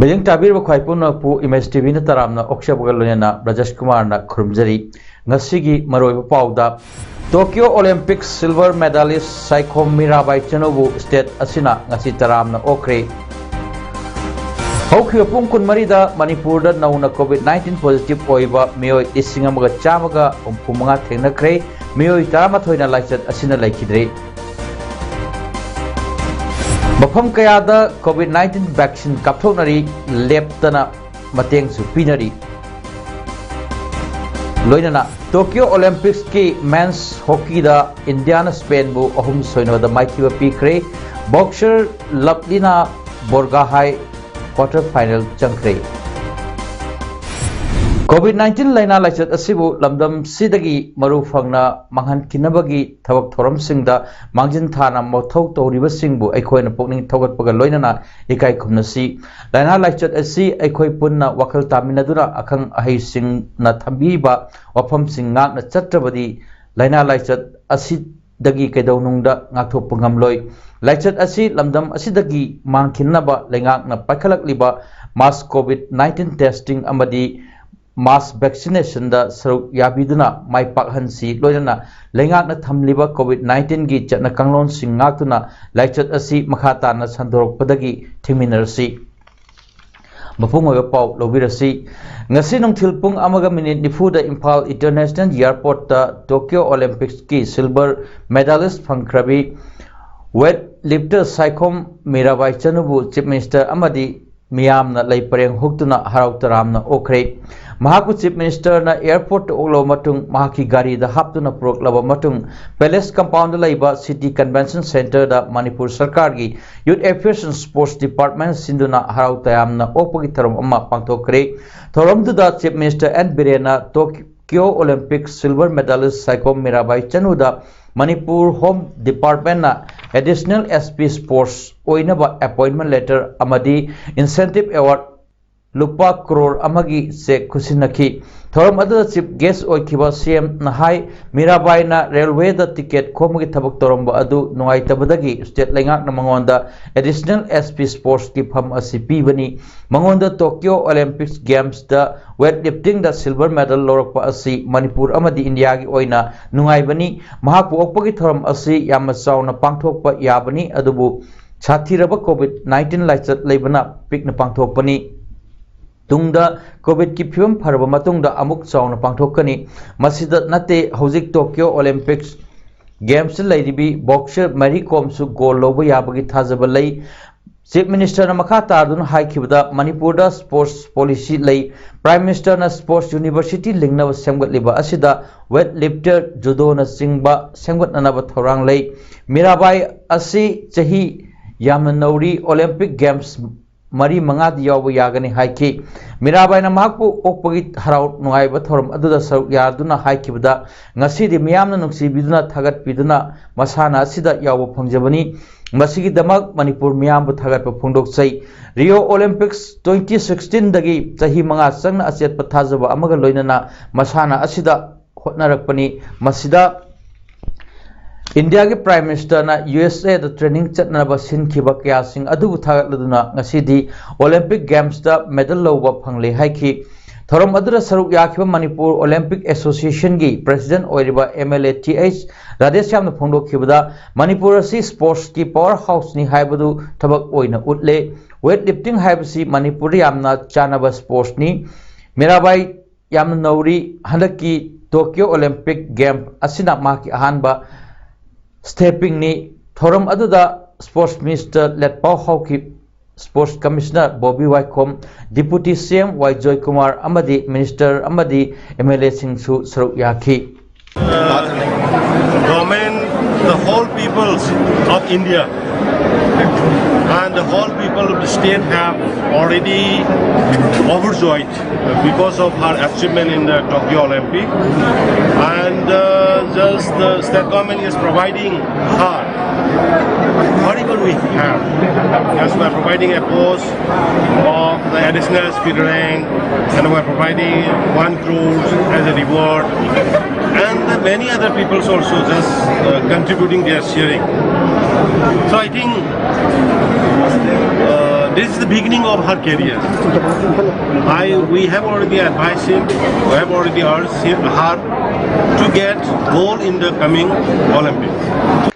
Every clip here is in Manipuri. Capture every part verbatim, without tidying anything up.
ꯃꯤꯠꯌꯦꯡ ꯇꯥꯕꯤꯔꯤꯕ ꯈ꯭ꯋꯥꯏ ꯄꯨꯝꯅꯃꯛꯄꯨ ꯏꯃꯦꯖ ꯇꯤꯚꯤꯅ ꯇꯔꯥꯝꯅ ꯑꯣꯛꯆꯕꯒ ꯂꯣꯏꯅꯅ ꯕ꯭ꯔꯖꯦꯁ ꯀꯨꯃꯥꯔꯅ ꯈꯨꯔꯨꯝꯖꯔꯤ꯫ ꯉꯁꯤꯒꯤ ꯃꯔꯨꯑꯣꯏꯕ ꯄꯥꯎꯗ, Tokyo Olympics silver medalist Saikhom Mirabai ꯆꯅꯨꯕꯨ ꯁ꯭ꯇꯦꯠ ꯑꯁꯤꯅ ꯉꯁꯤ ꯇꯔꯥꯝꯅ ꯑꯣꯛꯈ꯭ꯔꯦ꯫ ꯍꯧꯈꯤꯕ ꯄꯨꯡ ꯀꯨꯟꯃꯔꯤꯗ ꯃꯅꯤꯄꯨꯔꯗ ꯅꯧꯅ ꯀꯣꯚꯤꯗ ꯅꯥꯏꯟꯇꯤꯟ ꯄꯣꯖꯤꯇꯤꯚ ꯑꯣꯏꯕ ꯃꯤꯑꯣꯏ ꯂꯤꯁꯤꯡ ꯑꯃꯒ ꯆꯥꯝꯃꯒ ꯍꯨꯝꯐꯨ ꯃꯉꯥ ꯊꯦꯡꯅꯈ꯭ꯔꯦ꯫ ꯃꯤꯑꯣꯏ ꯇꯔꯥꯃꯥꯊꯣꯏꯅ ꯂꯥꯏꯆꯠ ꯑꯁꯤꯅ ꯂꯩꯈꯤꯗ꯭ꯔꯦ꯫ ꯃꯐꯝ ꯀꯌꯥꯗ ꯀꯣꯚꯤꯗ ꯅꯥꯏꯟꯇꯤꯟ ꯚꯦꯛꯁꯤꯟ ꯀꯥꯞꯊꯣꯛꯅꯔꯤ, ꯂꯦꯞꯇꯅ ꯃꯇꯦꯡꯁꯨ ꯄꯤꯅꯔꯤ꯫ ꯂꯣꯏꯅꯅ ꯇꯣꯀꯤꯌꯣ ꯑꯣꯂꯦꯝꯄꯤꯛꯁꯀꯤ ꯃꯦꯟꯁ ꯍꯣꯀꯤꯗ ꯏꯟꯗꯤꯌꯥꯅ ꯁ꯭ꯄꯦꯟꯕꯨ ꯑꯍꯨꯝ ꯁꯣꯏꯅꯣꯗ ꯃꯥꯏꯊꯤꯕ ꯄꯤꯈ꯭ꯔꯦ꯫ ꯕꯣꯛꯁꯔ ꯂꯕꯂꯤꯅꯥ ꯕꯣꯔꯒꯥꯍꯥꯏ ꯀ꯭ꯋꯥꯇꯔ ꯐꯥꯏꯅꯦꯜ ꯆꯪꯈ꯭ꯔꯦ꯫ ꯀꯣꯚꯤꯗ ꯅꯥꯏꯟꯇꯤꯟ ꯂꯥꯏꯅꯥ ꯂꯥꯏꯆꯠ ꯑꯁꯤꯕꯨ ꯂꯝꯗꯝꯁꯤꯗꯒꯤ ꯃꯔꯨ ꯐꯪꯅ ꯃꯥꯡꯍꯟꯈꯤꯅꯕꯒꯤ ꯊꯕꯛ ꯊꯧꯔꯝꯁꯤꯡꯗ ꯃꯥꯡꯖꯤꯟ ꯊꯥꯅ ꯃꯊꯧ ꯇꯧꯔꯤꯕꯁꯤꯡꯕꯨ ꯑꯩꯈꯣꯏꯅ ꯄꯨꯛꯅꯤꯡ ꯊꯧꯒꯠꯄꯒ ꯂꯣꯏꯅꯅ ꯏꯀꯥꯏ ꯈꯨꯝꯅꯁꯤ꯫ ꯂꯥꯏꯅꯥ ꯂꯥꯏꯆꯠ ꯑꯁꯤ ꯑꯩꯈꯣꯏ ꯄꯨꯟꯅ ꯋꯥꯈꯜ ꯇꯥꯃꯤꯟꯅꯗꯨꯅ ꯑꯈꯪ ꯑꯍꯩꯁꯤꯡꯅ ꯊꯝꯕꯤꯕ ꯋꯥꯐꯝꯁꯤꯡ ꯉꯥꯛꯅ ꯆꯠꯇ꯭ꯔꯕꯗꯤ ꯂꯥꯏꯅꯥ ꯂꯥꯏꯆꯠ ꯑꯁꯤꯗꯒꯤ ꯀꯩꯗꯧꯅꯨꯡꯗ ꯉꯥꯛꯊꯣꯛꯄ ꯉꯝꯂꯣꯏ꯫ ꯂꯥꯏꯆꯠ ꯑꯁꯤ ꯂꯝꯗꯝ ꯑꯁꯤꯗꯒꯤ ꯃꯥꯡꯈꯤꯅꯕ ꯂꯩꯉꯥꯛꯅ ꯄꯥꯏꯈꯠꯂꯛꯂꯤꯕ ꯃꯥꯁ ꯀꯣꯚꯤꯗ ꯅꯥꯏꯟꯇꯤꯟ ꯇꯦꯁꯇꯤꯡ ꯑꯃꯗꯤ ꯃꯥꯁ ꯚꯦꯛꯁꯤꯅꯦꯁꯟꯗ ꯁꯔꯨꯛ ꯌꯥꯕꯤꯗꯨꯅ ꯃꯥꯏ ꯄꯥꯛꯍꯟꯁꯤ, ꯂꯣꯏꯅꯅ ꯂꯩꯉꯥꯛꯅ ꯊꯝꯂꯤꯕ ꯀꯣꯚꯤꯗ ꯅꯥꯏꯟꯇꯤꯟꯒꯤ ꯆꯠꯅ ꯀꯥꯡꯂꯣꯟꯁꯤꯡ ꯉꯥꯛꯇꯨꯅ ꯂꯥꯏꯆꯠ ꯑꯁꯤ ꯃꯈꯥ ꯇꯥꯅ ꯁꯟꯗꯣꯔꯛꯄꯗꯒꯤ ꯊꯤꯡꯃꯤꯟꯅꯔꯁꯤ꯫ ꯃꯄꯨꯡ ꯑꯣꯏꯕ ꯄꯥꯎ ꯂꯧꯕꯤꯔꯁꯤ꯫ ꯉꯁꯤ ꯅꯨꯡꯊꯤꯜ ꯄꯨꯡ ꯑꯃꯒ ꯃꯤꯅꯤꯠ ꯅꯤꯐꯨꯗ ꯏꯝꯐꯥꯜ ꯏꯟꯇꯔꯅꯦꯁꯅꯦꯜ ꯑꯦꯌꯔꯄꯣꯔꯠꯇ ꯇꯣꯀꯤꯌꯣ ꯑꯣꯂꯦꯝꯄꯤꯛꯁꯀꯤ ꯁꯤꯜꯚꯔ ꯃꯦꯗꯥꯂꯤꯁ ꯐꯪꯈ꯭ꯔꯕꯤ ꯋꯦꯠ ꯂꯤꯐꯇꯔ ꯁꯥꯏꯈꯣꯝ ꯃꯤꯔꯥꯕꯥꯏ ꯆꯅꯨꯕꯨ ꯆꯤꯐ ꯃꯤꯅꯤꯁꯇꯔ ꯑꯃꯗꯤ ꯃꯤꯌꯥꯝꯅ ꯂꯩ ꯄꯔꯦꯡ ꯍꯨꯛꯇꯨꯅ ꯍꯔꯥꯎ ꯇꯔꯥꯝꯅ ꯑꯣꯛꯈ꯭ꯔꯦ꯫ ꯃꯍꯥꯛꯄꯨ Chief Minister ꯅ airport ꯇ ꯑꯣꯛꯂꯕ ꯃꯇꯨꯡ ꯃꯍꯥꯛꯀꯤ ꯒꯥꯔꯤꯗ ꯍꯥꯞꯇꯨꯅ ꯄꯨꯔꯛꯂꯕ ꯃꯇꯨꯡ Palace compound ꯗ ꯂꯩꯕ City Convention Centre ꯗ ꯃꯅꯤꯄꯨꯔ ꯁꯔꯀꯥꯔꯒꯤ Youth Affairs and Sports Department ꯁꯤꯟꯗꯨꯅ ꯍꯔꯥꯎ ꯇꯌꯥꯝꯅ ꯑꯣꯛꯄꯒꯤ ꯊꯧꯔꯝ ꯑꯃ ꯄꯥꯡꯊꯣꯛꯈ꯭ꯔꯦ꯫ ꯊꯧꯔꯝꯗꯨꯗ Chief Minister N ꯕꯤꯔꯦꯟꯅ Tokyo Olympic silver medalist Saikhom Mirabai ꯆꯅꯨꯗ Manipur Home Department ꯅ Additional S P Sports ꯑꯣꯏꯅꯕ appointment letter ꯑꯃꯗꯤ incentive award ꯂꯨꯄꯥ ꯀ꯭ꯔꯣꯔ ꯑꯃꯒꯤ cheque ꯈꯨꯠꯁꯤꯟꯅꯈꯤ꯫ ꯊꯧꯔꯝ ꯑꯗꯨꯗ Chief Guest ꯑꯣꯏꯈꯤꯕ C M ꯅ ꯍꯥꯏ, ꯃꯤꯔꯥꯕꯥꯏꯅ railway ꯗ ticket ꯈꯣꯝꯕꯒꯤ ꯊꯕꯛ ꯇꯧꯔꯝꯕ ꯑꯗꯨ ꯅꯨꯡꯉꯥꯏꯇꯕꯗꯒꯤ state ꯂꯩꯉꯥꯛꯅ ꯃꯉꯣꯟꯗ Additional S P Sports ꯀꯤ ꯐꯝ ꯑꯁꯤ ꯄꯤꯕꯅꯤ꯫ ꯃꯉꯣꯟꯗ Tokyo Olympics Games ꯇ weight lifting ꯗ silver medal ꯂꯧꯔꯛꯄ ꯑꯁꯤ ꯃꯅꯤꯄꯨꯔ ꯑꯃꯗꯤ ꯏꯟꯗꯤꯌꯥꯒꯤ ꯑꯣꯏꯅ ꯅꯨꯡꯉꯥꯏꯕꯅꯤ꯫ ꯃꯍꯥꯛꯄꯨ ꯑꯣꯛꯄꯒꯤ ꯊꯧꯔꯝ ꯑꯁꯤ ꯌꯥꯝꯅ ꯆꯥꯎꯅ ꯄꯥꯡꯊꯣꯛꯄ ꯌꯥꯕꯅꯤ, ꯑꯗꯨꯕꯨ ꯁꯥꯊꯤꯔꯕ COVID nineteen ꯂꯥꯏꯆꯠ ꯂꯩꯕꯅ ꯄꯤꯛꯅ ꯄꯥꯡꯊꯣꯛꯄꯅꯤ꯫ ꯇꯨꯡꯗ COVID ꯀꯤ ꯐꯤꯕꯝ ꯐꯔꯕ ꯃꯇꯨꯡꯗ ꯑꯃꯨꯛ ꯆꯥꯎꯅ ꯄꯥꯡꯊꯣꯛꯀꯅꯤ꯫ ꯃꯁꯤꯗ ꯅꯠꯇꯦ, ꯍꯧꯖꯤꯛ Tokyo Olympics Games ꯇ ꯂꯩꯔꯤꯕꯤ boxer ꯃꯦꯔꯤ ꯀꯣꯝꯁꯨ gold ꯂꯧꯕ ꯌꯥꯕꯒꯤ ꯊꯥꯖꯕ ꯂꯩ꯫ Chief Minister ꯅ ꯃꯈꯥ ꯇꯥꯗꯨꯅ ꯍꯥꯏꯈꯤꯕꯗ, ꯃꯅꯤꯄꯨꯔꯗ sports policy ꯂꯩ꯫ Prime Minister ꯅ sports university ꯂꯤꯡꯅꯕ ꯁꯦꯝꯒꯠꯂꯤꯕ ꯑꯁꯤꯗ weight lifter, judo ꯅꯆꯤꯡꯕ ꯁꯦꯝꯒꯠꯅꯅꯕ ꯊꯧꯔꯥꯡ ꯂꯩ꯫ ꯃꯤꯔꯥꯕꯥꯏ ꯑꯁꯤ ꯆꯍꯤ ꯌꯥꯝꯅ ꯅꯧꯔꯤ, Olympic Games ꯃꯔꯤ ꯃꯉꯥꯗꯤ ꯌꯥꯎꯕ ꯌꯥꯒꯅꯤ ꯍꯥꯏꯈꯤ꯫ ꯃꯤꯔꯥꯕꯥꯏꯅ ꯃꯍꯥꯛꯄꯨ ꯑꯣꯛꯄꯒꯤ ꯍꯔꯥꯎ ꯅꯨꯡꯉꯥꯏꯕ ꯊꯧꯔꯝ ꯑꯗꯨꯗ ꯁꯔꯨꯛ ꯌꯥꯗꯨꯅ ꯍꯥꯏꯈꯤꯕꯗ, ꯉꯁꯤꯗꯤ ꯃꯤꯌꯥꯝꯅ ꯅꯨꯡꯁꯤꯕꯤꯗꯨꯅ ꯊꯥꯒꯠꯄꯤꯗꯨꯅ ꯃꯁꯥꯟꯅ ꯑꯁꯤꯗ ꯌꯥꯎꯕ ꯐꯪꯖꯕꯅꯤ꯫ ꯃꯁꯤꯒꯤꯗꯃꯛ ꯃꯅꯤꯄꯨꯔ ꯃꯤꯌꯥꯝꯕꯨ ꯊꯥꯒꯠꯄ ꯐꯣꯡꯗꯣꯛꯆꯩ꯫ Rio Olympics twenty sixteen ꯗꯒꯤ ꯆꯍꯤ ꯃꯉꯥ ꯆꯪꯅ ꯑꯆꯦꯠꯄ ꯊꯥꯖꯕ ꯑꯃꯒ ꯂꯣꯏꯅꯅ ꯃꯁꯥꯟꯅ ꯑꯁꯤꯗ ꯍꯣꯠꯅꯔꯛꯄꯅꯤ꯫ ꯃꯁꯤꯗ ꯏꯟꯗꯤꯌꯥꯒꯤ Prime Minister ꯅ U S A the training ꯆꯠꯅꯕ ꯁꯤꯟꯈꯤꯕ ꯀꯌꯥꯁꯤꯡ ꯑꯗꯨꯕꯨ ꯊꯥꯒꯠꯂꯗꯨꯅ ꯉꯁꯤꯗꯤ Olympic Games ꯇ medal ꯂꯧꯕ ꯐꯪꯂꯦ ꯍꯥꯏꯈꯤ꯫ ꯊꯧꯔꯝ ꯑꯗꯨꯗ ꯁꯔꯨꯛ ꯌꯥꯈꯤꯕ ꯃꯅꯤꯄꯨꯔ Olympic Association ꯒꯤ President ꯑꯣꯏꯔꯤꯕ M L A Th ꯔꯥꯙꯦꯁ꯭ꯌꯥꯝꯅ ꯐꯣꯡꯗꯣꯛꯈꯤꯕꯗ, Manipur ꯑꯁꯤ sports ꯀꯤ power house ꯅꯤ ꯍꯥꯏꯕꯗꯨ ꯊꯕꯛ ꯑꯣꯏꯅ ꯎꯠꯂꯦ꯫ Weight lifting ꯍꯥꯏꯕꯁꯤ ꯃꯅꯤꯄꯨꯔꯗ ꯌꯥꯝꯅ ꯆꯥꯅꯕ sports ꯅꯤ꯫ ꯃꯤꯔꯥꯕꯥꯏ ꯌꯥꯝꯅ ꯅꯧꯔꯤ꯫ ꯍꯟꯗꯛꯀꯤ Tokyo Olympic Game ꯑꯁꯤꯅ ꯃꯍꯥꯛꯀꯤ ꯑꯍꯥꯟꯕ stepping ꯅꯤ꯫ ꯊꯧꯔꯝ ꯑꯗꯨꯗ Sports Minister ꯂꯦꯠꯄꯥꯎ Haokip, Sports Commissioner Bobby ꯋꯥꯏꯈꯣꯝ, Deputy C M Y Joykumar ꯑꯃꯗꯤ Minister ꯑꯃꯗꯤ M L A ꯁꯤꯡꯁꯨ ꯁꯔꯨꯛ ꯌꯥꯈꯤ꯫ Government, the whole peoples of India and the whole people of the state have already overjoyed because of her achievement in the Tokyo Olympic. And uh, just the state government is providing her whatever we have, as by providing a post of the additional speed rank, and we're providing one crore as a reward, and the many other peoples also just uh, contributing their sharing. So I think uh, this is the beginning of her career. I we have already advised him, we have already urged him, her to get gold in the coming Olympics.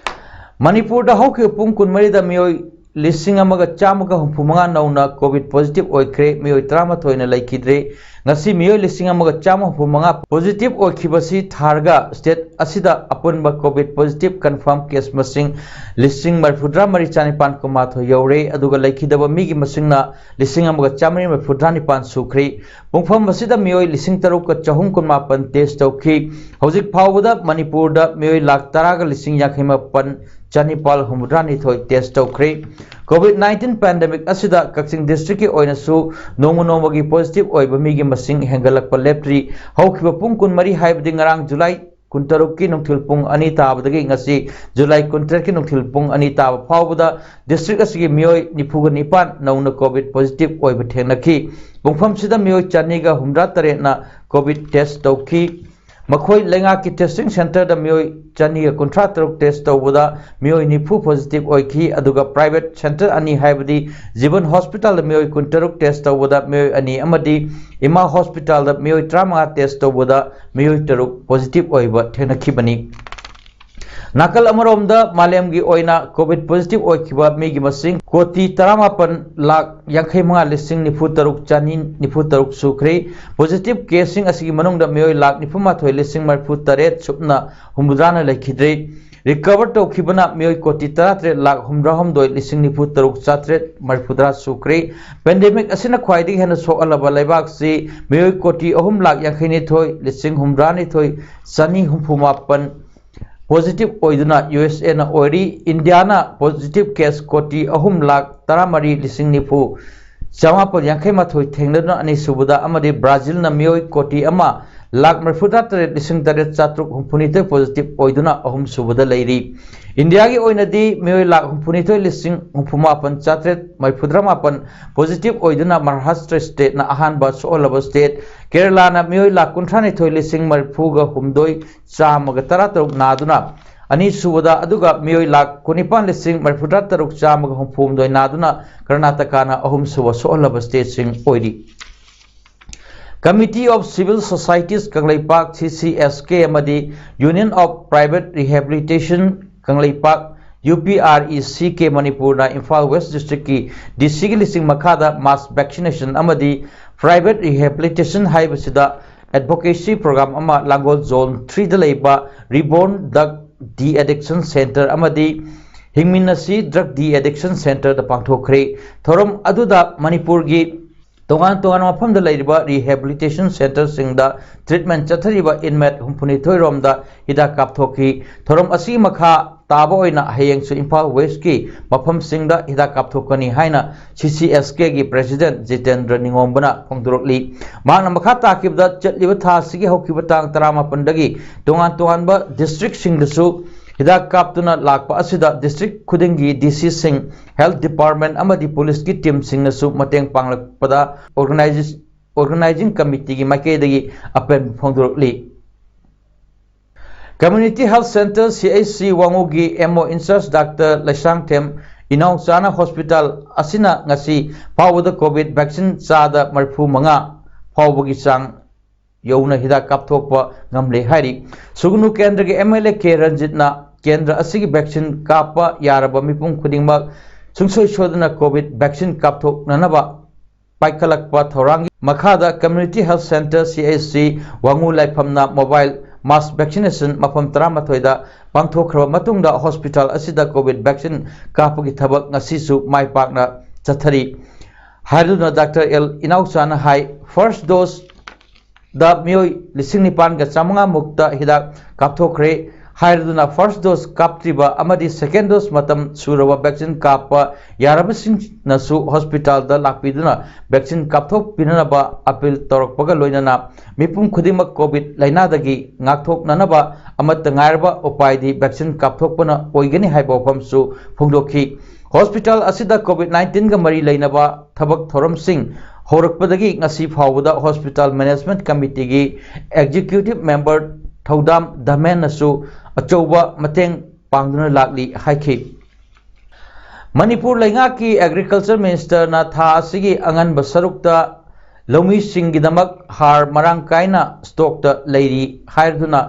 ꯃꯅꯤꯄꯨꯔꯗ ꯍꯧꯈꯤꯕ ꯄꯨꯡ ꯀꯨꯟꯃꯔꯤꯗ ꯃꯤꯑꯣꯏ ꯂꯤꯁꯤꯡ ꯑꯃꯒ ꯆꯥꯝꯃꯒ ꯍꯨꯝꯐꯨ ꯃꯉꯥ ꯅꯧꯅ ꯀꯣꯚꯤꯗ ꯄꯣꯖꯤꯇꯤꯚ ꯑꯣꯏꯈ꯭ꯔꯦ꯫ ꯃꯤꯑꯣꯏ ꯇꯔꯥꯃꯥꯊꯣꯏꯅ ꯂꯩꯈꯤꯗ꯭ꯔꯦ꯫ ꯉꯁꯤ ꯃꯤꯑꯣꯏ ꯂꯤꯁꯤꯡ ꯑꯃꯒ ꯆꯥꯝꯃ ꯍꯨꯝꯐꯨ ꯃꯉꯥ ꯄꯣꯖꯤꯇꯤꯚ ꯑꯣꯏꯈꯤꯕꯁꯤ ꯊꯥꯔꯒ ꯁ꯭ꯇꯦꯠ ꯑꯁꯤꯗ ꯑꯄꯨꯟꯕ ꯀꯣꯚꯤꯗ ꯄꯣꯖꯤꯇꯤꯚ ꯀꯟꯐꯥꯔꯝ ꯀꯦꯁ ꯃꯁꯤꯡ ꯂꯤꯁꯤꯡ ꯃꯔꯤꯐꯨꯇꯔꯥ ꯃꯔꯤ ꯆꯥꯅꯤꯄꯥꯟ ꯀꯨꯟꯃꯥꯊꯣꯏ ꯌꯧꯔꯦ꯫ ꯑꯗꯨꯒ ꯂꯩꯈꯤꯗꯕ ꯃꯤꯒꯤ ꯃꯁꯤꯡꯅ ꯂꯤꯁꯤꯡ ꯑꯃꯒ ꯆꯥꯃꯔꯤ ꯃꯔꯤꯐꯨꯇꯔꯥꯅꯤꯄꯥꯟ ꯁꯨꯈ꯭ꯔꯦ꯫ ꯄꯨꯡꯐꯝ ꯑꯁꯤꯗ ꯃꯤꯑꯣꯏ ꯂꯤꯁꯤꯡ ꯇꯔꯨꯛꯀ ꯆꯍꯨꯝ ꯀꯨꯟꯃꯥꯄꯟ ꯇꯦꯁ ꯇꯧꯈꯤ꯫ ꯍꯧꯖꯤꯛ ꯐꯥꯎꯕꯗ ꯃꯅꯤꯄꯨꯔꯗ ꯃꯤꯑꯣꯏ ꯂꯥꯈ ꯇꯔꯥꯒ ꯂꯤꯁꯤꯡ ꯌꯥꯡꯈꯩ ꯃꯥꯄꯟ ꯆꯅꯤꯄꯥꯜ ꯍꯨꯝꯐꯨꯇꯔꯥꯅꯤꯊꯣꯏ ꯇꯦꯁ ꯇꯧꯈ꯭ꯔꯦ꯫ ꯀꯣꯚꯤꯗ ꯅꯥꯏꯟꯇꯤꯟ ꯄꯦꯟꯗꯦꯃꯤꯛ ꯑꯁꯤꯗ ꯀꯛꯆꯤꯡ ꯗꯤꯁꯇ꯭ꯔꯤꯛꯀꯤ ꯑꯣꯏꯅꯁꯨ ꯅꯣꯡꯃ ꯅꯣꯡꯃꯒꯤ ꯄꯣꯖꯤꯇꯤꯚ ꯑꯣꯏꯕ ꯃꯤꯒꯤ ꯃꯁꯤꯡ ꯍꯦꯟꯒꯠꯂꯛꯄ ꯂꯦꯞꯇ꯭ꯔꯤ꯫ ꯍꯧꯈꯤꯕ ꯄꯨꯡ ꯀꯨꯟꯃꯔꯤ, ꯍꯥꯏꯕꯗꯤ ꯉꯔꯥꯡ ꯖꯨꯂꯥꯏ ꯀꯨꯟꯇꯔꯨꯛꯀꯤ ꯅꯨꯡꯊꯤꯜ ꯄꯨꯡ ꯑꯅꯤ ꯇꯥꯕꯗꯒꯤ ꯉꯁꯤ ꯖꯨꯂꯥꯏ ꯀꯨꯟꯇꯔꯦꯠꯀꯤ ꯅꯨꯡꯊꯤꯜ ꯄꯨꯡ ꯑꯅꯤ ꯇꯥꯕ ꯐꯥꯎꯕꯗ ꯗꯤꯁꯇ꯭ꯔꯤꯛ ꯑꯁꯤꯒꯤ ꯃꯤꯑꯣꯏ ꯅꯤꯐꯨꯒ ꯅꯤꯄꯥꯟ ꯅꯧꯅ ꯀꯣꯚꯤꯗ ꯄꯣꯖꯤꯇꯤꯚ ꯑꯣꯏꯕ ꯊꯦꯡꯅꯈꯤ꯫ ꯄꯨꯡꯐꯝꯁꯤꯗ ꯃꯤꯑꯣꯏ ꯆꯅꯤꯒ ꯍꯨꯝꯗ꯭ꯔꯥ ꯇꯔꯦꯠꯅ ꯀꯣꯚꯤꯗ ꯇꯦꯁ ꯇꯧꯈꯤ꯫ ꯃꯈꯣꯏ ꯂꯩꯉꯥꯛꯀꯤ ꯇꯦꯁꯇꯤꯡ ꯁꯦꯟꯇꯔꯗ ꯃꯤꯑꯣꯏ ꯆꯅꯤꯒ ꯀꯨꯟꯊ꯭ꯔꯥ ꯇꯔꯨꯛ ꯇꯦꯁ ꯇꯧꯕꯗ ꯃꯤꯑꯣꯏ ꯅꯤꯐꯨ ꯄꯣꯖꯤꯇꯤꯚ ꯑꯣꯏꯈꯤ꯫ ꯑꯗꯨꯒ ꯄ꯭ꯔꯥꯏꯚꯦꯠ ꯁꯦꯟꯇꯔ ꯑꯅꯤ, ꯍꯥꯏꯕꯗꯤ ꯖꯤꯕꯟ ꯍꯣꯁꯄꯤꯇꯥꯜꯗ ꯃꯤꯑꯣꯏ ꯀꯨꯟꯇꯔꯨꯛ ꯇꯦꯁ ꯇꯧꯕꯗ ꯃꯤꯑꯣꯏ ꯑꯅꯤ ꯑꯃꯗꯤ ꯏꯃꯥ ꯍꯣꯁꯄꯤꯇꯥꯜꯗ ꯃꯤꯑꯣꯏ ꯇꯔꯥꯃꯉꯥ ꯇꯦꯁ ꯇꯧꯕꯗ ꯃꯤꯑꯣꯏ ꯇꯔꯨꯛ ꯄꯣꯖꯤꯇꯤꯚ ꯑꯣꯏꯕ ꯊꯦꯡꯅꯈꯤꯕꯅꯤ꯫ ꯅꯥꯀꯜ ꯑꯃꯔꯣꯝꯗ ꯃꯥꯂꯦꯝꯒꯤ ꯑꯣꯏꯅ ꯀꯣꯚꯤꯗ ꯄꯣꯖꯤꯇꯤꯚ ꯑꯣꯏꯈꯤꯕ ꯃꯤꯒꯤ ꯃꯁꯤꯡ ꯀꯣꯇꯤ ꯇꯔꯥꯃꯥꯄꯟ ꯂꯥꯈ ꯌꯥꯡꯈꯩ ꯃꯉꯥ ꯂꯤꯁꯤꯡ ꯅꯤꯐꯨ ꯇꯔꯨꯛ ꯆꯅꯤ ꯅꯤꯐꯨ ꯇꯔꯨꯛ ꯁꯨꯈ꯭ꯔꯦ꯫ ꯄꯣꯖꯤꯇꯤꯚ ꯀꯦꯁꯁꯤꯡ ꯑꯁꯤꯒꯤ ꯃꯅꯨꯡꯗ ꯃꯤꯑꯣꯏ ꯂꯥꯈ ꯅꯤꯐꯨ ꯃꯥꯊꯣꯏ ꯂꯤꯁꯤꯡ ꯃꯔꯤꯐꯨ ꯇꯔꯦꯠ ꯁꯨꯞꯅ ꯍꯨꯝꯐꯨꯇꯔꯥꯅ ꯂꯩꯈꯤꯗ꯭ꯔꯤ꯫ ꯔꯤꯀꯚꯔ ꯇꯧꯈꯤꯕꯅ ꯃꯤꯑꯣꯏ ꯀꯣꯇꯤ ꯇꯔꯥꯇꯔꯦꯠ ꯂꯥꯈ ꯍꯨꯝꯗ꯭ꯔꯥꯍꯨꯝꯗꯣꯏ ꯂꯤꯁꯤꯡ ꯅꯤꯐꯨ ꯇꯔꯨꯛ ꯆꯥꯇ꯭ꯔꯦꯠ ꯃꯔꯤꯐꯨꯇꯔꯥ ꯁꯨꯈ꯭ꯔꯦ꯫ ꯄꯦꯟꯗꯦꯃꯤꯛ ꯑꯁꯤꯅ ꯈ꯭ꯋꯥꯏꯗꯒꯤ ꯍꯦꯟꯅ ꯁꯣꯛꯍꯜꯂꯕ ꯂꯩꯕꯥꯛꯁꯤ ꯃꯤꯑꯣꯏ ꯀꯣꯇꯤ ꯑꯍꯨꯝ ꯂꯥꯈ ꯌꯥꯡꯈꯩꯅꯤꯊꯣꯏ ꯂꯤꯁꯤꯡ ꯍꯨꯝꯗ꯭ꯔꯥꯅꯤꯊꯣꯏ ꯆꯅꯤ ꯍꯨꯝꯐꯨ ꯃꯥꯄꯟ ꯄꯣꯖꯤꯇꯤꯚ ꯑꯣꯏꯗꯨꯅ ꯌꯨ ꯑꯦꯁ ꯑꯦꯅ ꯑꯣꯏꯔꯤ꯫ ꯏꯟꯗꯤꯌꯥꯅ ꯄꯣꯖꯤꯇꯤꯚ ꯀꯦꯁ ꯀꯣꯇꯤ ꯑꯍꯨꯝ ꯂꯥꯈ ꯇꯔꯥꯃꯔꯤ ꯂꯤꯁꯤꯡ ꯅꯤꯐꯨ ꯆꯃꯥꯄꯜ ꯌꯥꯡꯈꯩ ꯃꯥꯊꯣꯏ ꯊꯦꯡꯅꯗꯨꯅ ꯑꯅꯤꯁꯨꯕꯗ, ꯑꯃꯗꯤ ꯕ꯭ꯔꯥꯖꯤꯜꯅ ꯃꯤꯑꯣꯏ ꯀꯣꯇꯤ ꯑꯃ ꯂꯥꯈ ꯃꯔꯤꯐꯨꯇꯔꯥ ꯇꯔꯦꯠ ꯂꯤꯁꯤꯡ ꯇꯔꯦꯠ ꯆꯥꯇ꯭ꯔꯨꯛ ꯍꯨꯝꯐꯨꯅꯤꯊꯣꯏ ꯄꯣꯖꯤꯇꯤꯚ ꯑꯣꯏꯗꯨꯅ ꯑꯍꯨꯝꯁꯨꯕꯗ ꯂꯩꯔꯤ꯫ ꯏꯟꯗꯤꯌꯥꯒꯤ ꯑꯣꯏꯅꯗꯤ ꯃꯤꯑꯣꯏ ꯂꯥꯈ ꯍꯨꯝꯐꯨꯅꯤꯊꯣꯏ ꯂꯤꯁꯤꯡ ꯍꯨꯝꯐꯨ ꯃꯥꯄꯟ ꯆꯥꯇ꯭ꯔꯦꯠ ꯃꯔꯤꯐꯨꯇꯔꯥ ꯃꯥꯄꯟ ꯄꯣꯖꯤꯇꯤꯚ ꯑꯣꯏꯗꯨꯅ ꯃꯍꯥꯔꯥꯁꯇ꯭ꯔ ꯁ꯭ꯇꯦꯠꯅ ꯑꯍꯥꯟꯕ ꯁꯣꯛꯍꯜꯂꯕ ꯁ꯭ꯇꯦꯠ, ꯀꯦꯔꯂꯥꯅ ꯃꯤꯑꯣꯏ ꯂꯥꯈ ꯀꯨꯟꯊ꯭ꯔꯥꯅꯤꯊꯣꯏ ꯂꯤꯁꯤꯡ ꯃꯔꯤꯐꯨꯒ ꯍꯨꯝꯗꯣꯏ ꯆꯥꯝꯃꯒ ꯇꯔꯥꯇꯔꯨꯛ ꯅꯥꯗꯨꯅ ꯑꯅꯤꯁꯨꯕꯗ, ꯑꯗꯨꯒ ꯃꯤꯑꯣꯏ ꯂꯥꯈ ꯀꯨꯟꯅꯤꯄꯥꯟ ꯂꯤꯁꯤꯡ ꯃꯔꯤꯐꯨꯇꯔꯥ ꯇꯔꯨꯛ ꯆꯥꯝꯃꯒ ꯍꯨꯝꯐꯨꯍꯨꯝꯗꯣꯏ ꯅꯥꯗꯨꯅ ꯀꯔꯅꯥꯇꯀꯥꯅ ꯑꯍꯨꯝꯁꯨꯕ ꯁꯣꯛꯍꯜꯂꯕ ꯁ꯭ꯇꯦꯠꯁꯤꯡ ꯑꯣꯏꯔꯤ꯫ Committee of Civil Societies Kangleipak, ꯁꯤ ꯁꯤ ꯑꯦꯁ ꯀꯦ, ꯑꯃꯗꯤ Union of Private Rehabilitation Kangleipak, U P R E C K, ꯃꯅꯤꯄꯨꯔꯅ ꯏꯝꯐꯥꯜ ꯋꯦꯁ ꯗꯤꯁꯇ꯭ꯔꯤꯛꯀꯤ ꯗꯤ ꯁꯤꯒꯤ ꯂꯤꯁꯤꯡ ꯃꯈꯥꯗ mass vaccination ꯑꯃꯗꯤ private rehabilitation ꯍꯥꯏꯕꯁꯤꯗ advocacy program ꯑꯃ ꯂꯥꯡꯒꯣꯜ Zone three ꯗ ꯂꯩꯕ Reborn Drug De-Addiction Centre ꯑꯃꯗꯤ ꯍꯤꯡꯃꯤꯟꯅꯁꯤ Drug De-Addiction Centre ꯗ ꯄꯥꯡꯊꯣꯛꯈ꯭ꯔꯦ꯫ ꯊꯧꯔꯝ ꯑꯗꯨꯗ ꯃꯅꯤꯄꯨꯔꯒꯤ ꯇꯣꯉꯥꯟ ꯇꯣꯉꯥꯟꯕ ꯃꯐꯝꯗ ꯂꯩꯔꯤꯕ rehabilitation centre ꯁꯤꯡꯗ treatment ꯆꯠꯊꯔꯤꯕ inmate ꯍꯨꯝꯐꯨꯅꯤꯊꯣꯏ ꯔꯣꯝꯗ ꯍꯤꯗꯥꯛ ꯀꯥꯞꯊꯣꯛꯈꯤ꯫ ꯊꯧꯔꯝ ꯑꯁꯤꯒꯤ ꯃꯈꯥ ꯇꯥꯕ ꯑꯣꯏꯅ ꯍꯌꯦꯡꯁꯨ ꯏꯝꯐꯥꯜ ꯋꯦꯁꯀꯤ ꯃꯐꯝꯁꯤꯡꯗ ꯍꯤꯗꯥꯛ ꯀꯥꯞꯊꯣꯛꯀꯅꯤ ꯍꯥꯏꯅ ꯁꯤ ꯁꯤ ꯑꯦꯁ ꯀꯦꯒꯤ president ꯖꯤꯇꯦꯟꯗ꯭ꯔ ꯅꯤꯉꯣꯝꯕꯅ ꯐꯣꯡꯗꯣꯔꯛꯂꯤ꯫ ꯃꯍꯥꯛꯅ ꯃꯈꯥ ꯇꯥꯈꯤꯕꯗ, ꯆꯠꯂꯤꯕ ꯊꯥ ꯑꯁꯤꯒꯤ ꯍꯧꯈꯤꯕ ꯇꯥꯡ ꯇꯔꯥꯃꯥꯄꯟꯗꯒꯤ ꯇꯣꯉꯥꯟ ꯇꯣꯉꯥꯟꯕ district ꯁꯤꯡꯗꯁꯨ ꯍꯤꯗꯥꯛ ꯀꯥꯞꯇꯨꯅ ꯂꯥꯛꯄ ꯑꯁꯤꯗ district ꯈꯨꯗꯤꯡꯒꯤ ꯗꯤ ꯁꯤ ꯁꯤꯡ, health department ꯑꯃꯗꯤ ꯄꯨꯂꯤꯁꯀꯤ team ꯁꯤꯡꯅꯁꯨ ꯃꯇꯦꯡ ꯄꯥꯡꯂꯛꯄꯗ organize-, organizing committee ꯒꯤ ꯃꯥꯏꯀꯩꯗꯒꯤ ꯑꯄꯦꯟꯕ ꯐꯣꯡꯗꯣꯔꯛꯂꯤ꯫ Community Health Centre, C H C, ꯋꯥꯉꯨꯒꯤ M O in charge doctor Leishangthem ꯏꯅꯥꯎꯆꯥꯅ hospital ꯑꯁꯤꯅ ꯉꯁꯤ ꯐꯥꯎꯕꯗ COVID vaccine ꯆꯥꯗ ꯃꯔꯤꯐꯨ ꯃꯉꯥ ꯐꯥꯎꯕꯒꯤ ꯆꯥꯡ ꯌꯧꯅ ꯍꯤꯗꯥꯛ ꯀꯥꯞꯊꯣꯛꯄ ꯉꯝꯂꯦ ꯍꯥꯏꯔꯤ꯫ ꯁꯨꯒꯅꯨ ꯀꯦꯟꯗ꯭ꯔꯒꯤ ꯑꯦꯝ ꯑꯦꯜ ꯑꯦ ꯀꯦ ꯔꯟꯖꯤꯠꯅ ꯀꯦꯟꯗ꯭ꯔ ꯑꯁꯤꯒꯤ vaccine ꯀꯥꯞꯄ ꯌꯥꯔꯕ ꯃꯤꯄꯨꯝ ꯈꯨꯗꯤꯡꯃꯛ ꯁꯨꯡꯁꯣꯏ ꯁꯣꯏꯗꯅ COVID vaccine ꯀꯥꯞꯊꯣꯛꯅꯅꯕ ꯄꯥꯏꯈꯠꯂꯛꯄ ꯊꯧꯔꯥꯡꯒꯤ ꯃꯈꯥꯗ Community Health Centre, C H ꯁꯤ, ꯋꯥꯉꯨ ꯂꯥꯏꯐꯝꯅ mobile mass vaccination ꯃꯐꯝ ꯇꯔꯥꯃꯥꯊꯣꯏꯗ ꯄꯥꯡꯊꯣꯛꯈ꯭ꯔꯕ ꯃꯇꯨꯡꯗ hospital ꯑꯁꯤꯗ COVID vaccine ꯀꯥꯞꯄꯒꯤ ꯊꯕꯛ ꯉꯁꯤꯁꯨ ꯃꯥꯏ ꯄꯥꯛꯅ ꯆꯠꯊꯔꯤ ꯍꯥꯏꯗꯨꯅ Doctor L ꯏꯅꯥꯎꯆꯥꯅ ꯍꯥꯏ꯫ First dose ꯗ ꯃꯤꯑꯣꯏ ꯂꯤꯁꯤꯡ ꯅꯤꯄꯥꯟꯒ ꯆꯥꯃꯉꯥ ꯃꯨꯛꯇ ꯍꯤꯗꯥꯛ ꯀꯥꯞꯊꯣꯛꯈ꯭ꯔꯦ ꯍꯥꯏꯔꯗꯨꯅ first dose ꯀꯥꯞꯇ꯭ꯔꯤꯕ ꯑꯃꯗꯤ second dose ꯃꯇꯝ ꯁꯨꯔꯕ vaccine ꯀꯥꯞꯄ ꯌꯥꯔꯕꯁꯤꯡꯅꯁꯨ hospital ꯗ ꯂꯥꯛꯄꯤꯗꯨꯅ vaccine ꯀꯥꯞꯊꯣꯛꯄꯤꯅꯅꯕ appeal ꯇꯧꯔꯛꯄꯒ ꯂꯣꯏꯅꯅ ꯃꯤꯄꯨꯝ ꯈꯨꯗꯤꯡꯃꯛ COVID ꯂꯥꯏꯅꯥꯗꯒꯤ ꯉꯥꯛꯊꯣꯛꯅꯅꯕ ꯑꯃꯠꯇ ꯉꯥꯏꯔꯕ ꯎꯄꯥꯏꯗꯤ vaccine ꯀꯥꯞꯊꯣꯛꯄꯅ ꯑꯣꯏꯒꯅꯤ ꯍꯥꯏꯕ ꯋꯥꯐꯝꯁꯨ ꯐꯣꯡꯗꯣꯛꯈꯤ꯫ Hospital ꯑꯁꯤꯗ COVID nineteen ꯒ ꯃꯔꯤ ꯂꯩꯅꯕ ꯊꯕꯛ ꯊꯧꯔꯝꯁꯤꯡ ꯍꯧꯔꯛꯄꯗꯒꯤ ꯉꯁꯤ ꯐꯥꯎꯕꯗ hospital management committee ꯒꯤ executive member ꯊꯧꯗꯥꯝ ꯙꯃꯦꯟꯅꯁꯨ ꯑꯆꯧꯕ ꯃꯇꯦꯡ ꯄꯥꯡꯗꯨꯅ ꯂꯥꯛꯂꯤ ꯍꯥꯏꯈꯤ꯫ ꯃꯅꯤꯄꯨꯔ ꯂꯩꯉꯥꯛꯀꯤ Agriculture Minister ꯅ ꯊꯥ ꯑꯁꯤꯒꯤ ꯑꯉꯟꯕ ꯁꯔꯨꯛꯇ ꯂꯧꯃꯤꯁꯤꯡꯒꯤꯗꯃꯛ ꯍꯥꯔ ꯃꯔꯥꯡ ꯀꯥꯏꯅ stock ꯇ ꯂꯩꯔꯤ ꯍꯥꯏꯗꯨꯅ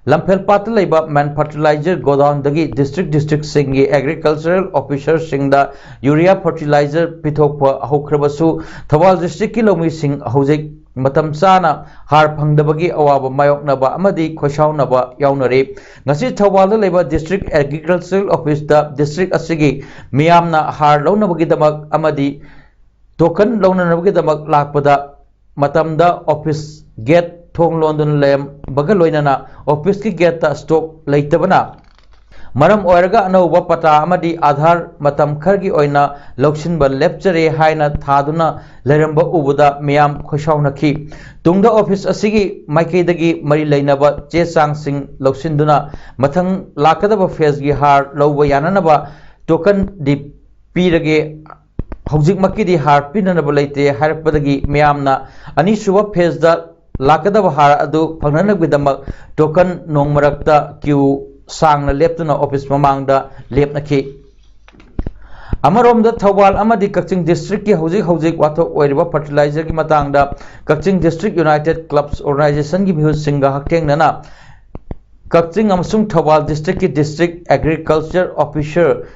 ꯂꯝꯐꯦꯜꯄꯥꯠꯇ ꯂꯩꯕ MAN Fertilizer godown ꯗꯒꯤ district district ꯁꯤꯡꯒꯤ agricultural officer ꯁꯤꯡꯗ urea fertilizer ꯄꯤꯊꯣꯛꯄ ꯍꯧꯈ꯭ꯔꯕꯁꯨ ꯊꯧꯕꯥꯜ district ꯀꯤ ꯂꯧꯃꯤꯁꯤꯡ ꯍꯧꯖꯤꯛ ꯃꯇꯝ ꯆꯥꯅ ꯍꯥꯔ ꯐꯪꯗꯕꯒꯤ ꯑꯋꯥꯕ ꯃꯥꯌꯣꯛꯅꯕ ꯑꯃꯗꯤ ꯈꯣꯏꯁꯥꯎꯅꯕ ꯌꯥꯎꯅꯔꯤ꯫ ꯉꯁꯤ ꯊꯧꯕꯥꯜꯗ ꯂꯩꯕ district agricultural office ꯇ district ꯑꯁꯤꯒꯤ ꯃꯤꯌꯥꯝꯅ ꯍꯥꯔ ꯂꯧꯅꯕꯒꯤꯗꯃꯛ ꯑꯃꯗꯤ token ꯂꯧꯅꯅꯕꯒꯤꯗꯃꯛ ꯂꯥꯛꯄꯗ ꯃꯇꯝꯗ office gate ꯊꯣꯡ ꯂꯣꯟꯗꯨꯅ ꯂꯩꯔꯝꯕꯒ ꯂꯣꯏꯅꯅ office ꯀꯤ gate ꯇ stock ꯂꯩꯇꯕꯅ ꯃꯔꯝ ꯑꯣꯏꯔꯒ ꯑꯅꯧꯕ ꯄꯇꯥ ꯑꯃꯗꯤ ꯑꯥꯙꯥꯔ ꯃꯇꯝ ꯈꯔꯒꯤ ꯑꯣꯏꯅ ꯂꯧꯁꯤꯟꯕ ꯂꯦꯞꯆꯔꯦ ꯍꯥꯏꯅ ꯊꯥꯗꯨꯅ ꯂꯩꯔꯝꯕ ꯎꯕꯗ ꯃꯤꯌꯥꯝ ꯈꯣꯏꯁꯥꯎꯅꯈꯤ꯫ ꯇꯨꯡꯗ office ꯑꯁꯤꯒꯤ ꯃꯥꯏꯀꯩꯗꯒꯤ ꯃꯔꯤ ꯂꯩꯅꯕ ꯆꯦ ꯆꯥꯡꯁꯤꯡ ꯂꯧꯁꯤꯟꯗꯨꯅ ꯃꯊꯪ ꯂꯥꯛꯀꯗꯕ phase ꯀꯤ ꯍꯥꯔ ꯂꯧꯕ ꯌꯥꯅꯅꯕ token ꯗꯤ ꯄꯤꯔꯒꯦ, ꯍꯧꯖꯤꯛꯃꯛꯀꯤꯗꯤ ꯍꯥꯔ ꯄꯤꯅꯅꯕ ꯂꯩꯇꯦ ꯍꯥꯏꯔꯛꯄꯗꯒꯤ ꯃꯤꯌꯥꯝꯅ ꯑꯅꯤꯁꯨꯕ phase ꯇ ꯂꯥꯛꯀꯗꯕ ꯍꯥꯔ ꯑꯗꯨ ꯐꯪꯅꯅꯕꯒꯤꯗꯃꯛ token ꯅꯣꯡ ꯃꯔꯛꯇ queue ꯁꯥꯡꯅ ꯂꯦꯞꯇꯨꯅ office ꯃꯃꯥꯡꯗ ꯂꯦꯞꯅꯈꯤ꯫ ꯑꯃꯔꯣꯝꯗ ꯊꯧꯕꯥꯜ ꯑꯃꯗꯤ ꯀꯛꯆꯤꯡ district ꯀꯤ ꯍꯧꯖꯤꯛ ꯍꯧꯖꯤꯛ ꯋꯥꯊꯣꯛ ꯑꯣꯏꯔꯤꯕ fertilizer ꯒꯤ ꯃꯇꯥꯡꯗ ꯀꯛꯆꯤꯡ District United Clubs Organisation ꯒꯤ ꯃꯤꯍꯨꯠꯁꯤꯡꯒ ꯍꯛꯊꯦꯡꯅꯅ ꯀꯛꯆꯤꯡ ꯑꯃꯁꯨꯡ ꯊꯧꯕꯥꯜ district ꯀꯤ district agriculture officer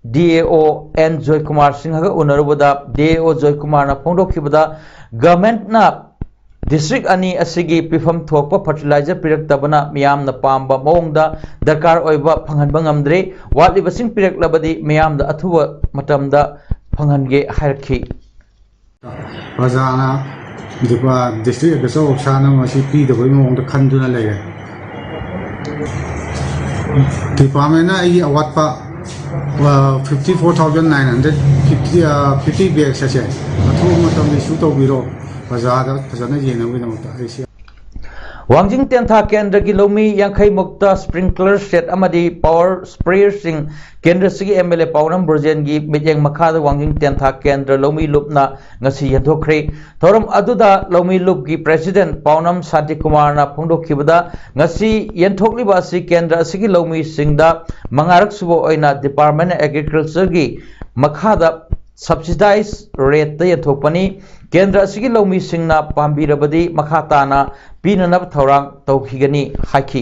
D A O N Joykumar ꯁꯤꯡꯍꯒ ꯎꯅꯔꯨꯕꯗ D A O ꯖꯣꯏꯀꯨꯃꯥꯔꯅ ꯐꯣꯡꯗꯣꯛꯈꯤꯕꯗ government ꯅ ꯗꯤꯁꯇ꯭ꯔꯤꯛ ꯑꯅꯤ ꯑꯁꯤꯒꯤ ꯄꯤꯐꯝ ꯊꯣꯛꯄ ꯐꯔꯇꯤꯂꯥꯏꯖꯔ ꯄꯤꯔꯛꯇꯕꯅ ꯃꯤꯌꯥꯝꯅ ꯄꯥꯝꯕ ꯃꯑꯣꯡꯗ ꯗꯔꯀꯥꯔ ꯑꯣꯏꯕ ꯐꯪꯍꯟꯕ ꯉꯝꯗ꯭ꯔꯦ꯫ ꯋꯥꯠꯂꯤꯕꯁꯤꯡ ꯄꯤꯔꯛꯂꯕꯗꯤ ꯃꯤꯌꯥꯝꯗ ꯑꯊꯨꯕ ꯃꯇꯝꯗ ꯐꯪꯍꯟꯒꯦ ꯍꯥꯏꯔꯛꯈꯤ꯫ ꯄ꯭ꯔꯖꯥꯅ ꯗꯤꯁꯇ꯭ꯔꯤꯛ ꯑꯦꯒ꯭ꯔꯤꯀꯜꯆꯔ ꯑꯣꯐꯤꯁꯥꯔꯅ ꯃꯁꯤ ꯄꯤꯗꯕꯒꯤ ꯃꯑꯣꯡꯗ ꯈꯟꯗꯨꯅ ꯂꯩꯔꯦ꯫ ꯗꯤꯄꯥꯔꯠꯃꯦꯟꯅ ꯑꯩꯒꯤ ꯑꯋꯥꯠꯄ fifty four thousand nine hundred fifty fifty bags ꯑꯁꯦ ꯑꯊꯨꯕ ꯃꯇꯝꯗ issue ꯇꯧꯕꯤꯔꯣ, ꯄ꯭ꯔꯖꯥꯗ ꯐꯖꯅ ꯌꯦꯡꯅꯕꯒꯤꯗꯃꯛꯇ ꯑꯩ ꯁꯤ ꯋꯥꯡꯖꯤꯡ ꯇꯦꯟꯊꯥ ꯀꯦꯟꯗ꯭ꯔꯒꯤ ꯂꯧꯃꯤ ꯌꯥꯡꯈꯩ ꯃꯨꯛꯇ ꯁ꯭ꯄ꯭ꯔꯤꯡꯀꯂꯔ ꯁꯦꯠ ꯑꯃꯗꯤ ꯄꯥꯋꯔ ꯁ꯭ꯄ꯭ꯔꯦꯌꯔꯁꯤꯡ ꯀꯦꯟꯗ꯭ꯔ ꯑꯁꯤꯒꯤ ꯑꯦꯝ ꯑꯦꯜ ꯑꯦ ꯄꯥꯎꯅꯝ ꯕ꯭ꯔꯣꯖꯦꯟꯒꯤ ꯃꯤꯠꯌꯦꯡ ꯃꯈꯥꯗ ꯋꯥꯡꯖꯤꯡ ꯇꯦꯟꯊꯥ ꯀꯦꯟꯗ꯭ꯔ ꯂꯧꯃꯤ ꯂꯨꯞꯅ ꯉꯁꯤ ꯌꯦꯟꯊꯣꯛꯈ꯭ꯔꯦ꯫ ꯊꯧꯔꯝ ꯑꯗꯨꯗ ꯂꯧꯃꯤ ꯂꯨꯞꯀꯤ ꯄ꯭ꯔꯦꯁꯤꯗꯦꯟꯠ ꯄꯥꯎꯅꯝ ꯁꯥꯟꯇꯤꯀꯨꯃꯥꯔꯅ ꯐꯣꯡꯗꯣꯛꯈꯤꯕꯗ, ꯉꯁꯤ ꯌꯦꯟꯊꯣꯛꯂꯤꯕ ꯑꯁꯤ ꯀꯦꯟꯗ꯭ꯔ ꯑꯁꯤꯒꯤ ꯂꯧꯃꯤꯁꯤꯡꯗ ꯃꯉꯥꯔꯛ ꯁꯨꯕ ꯑꯣꯏꯅ ꯗꯤꯄꯥꯔꯠꯃꯦꯟꯠ ꯑꯦꯒ꯭ꯔꯤꯀꯜꯆꯔꯒꯤ ꯃꯈꯥꯗ ꯁꯕꯁꯤꯗꯥꯏꯖ ꯔꯦꯠꯇ ꯌꯦꯟꯊꯣꯛꯄꯅꯤ꯫ ꯀꯦꯟꯗ꯭ꯔ ꯑꯁꯤꯒꯤ ꯂꯧꯃꯤꯁꯤꯡꯅ ꯄꯥꯝꯕꯤꯔꯕꯗꯤ ꯃꯈꯥ ꯇꯥꯅ ꯄꯤꯅꯅꯕ ꯊꯧꯔꯥꯡ ꯇꯧꯈꯤꯒꯅꯤ ꯍꯥꯏꯈꯤ꯫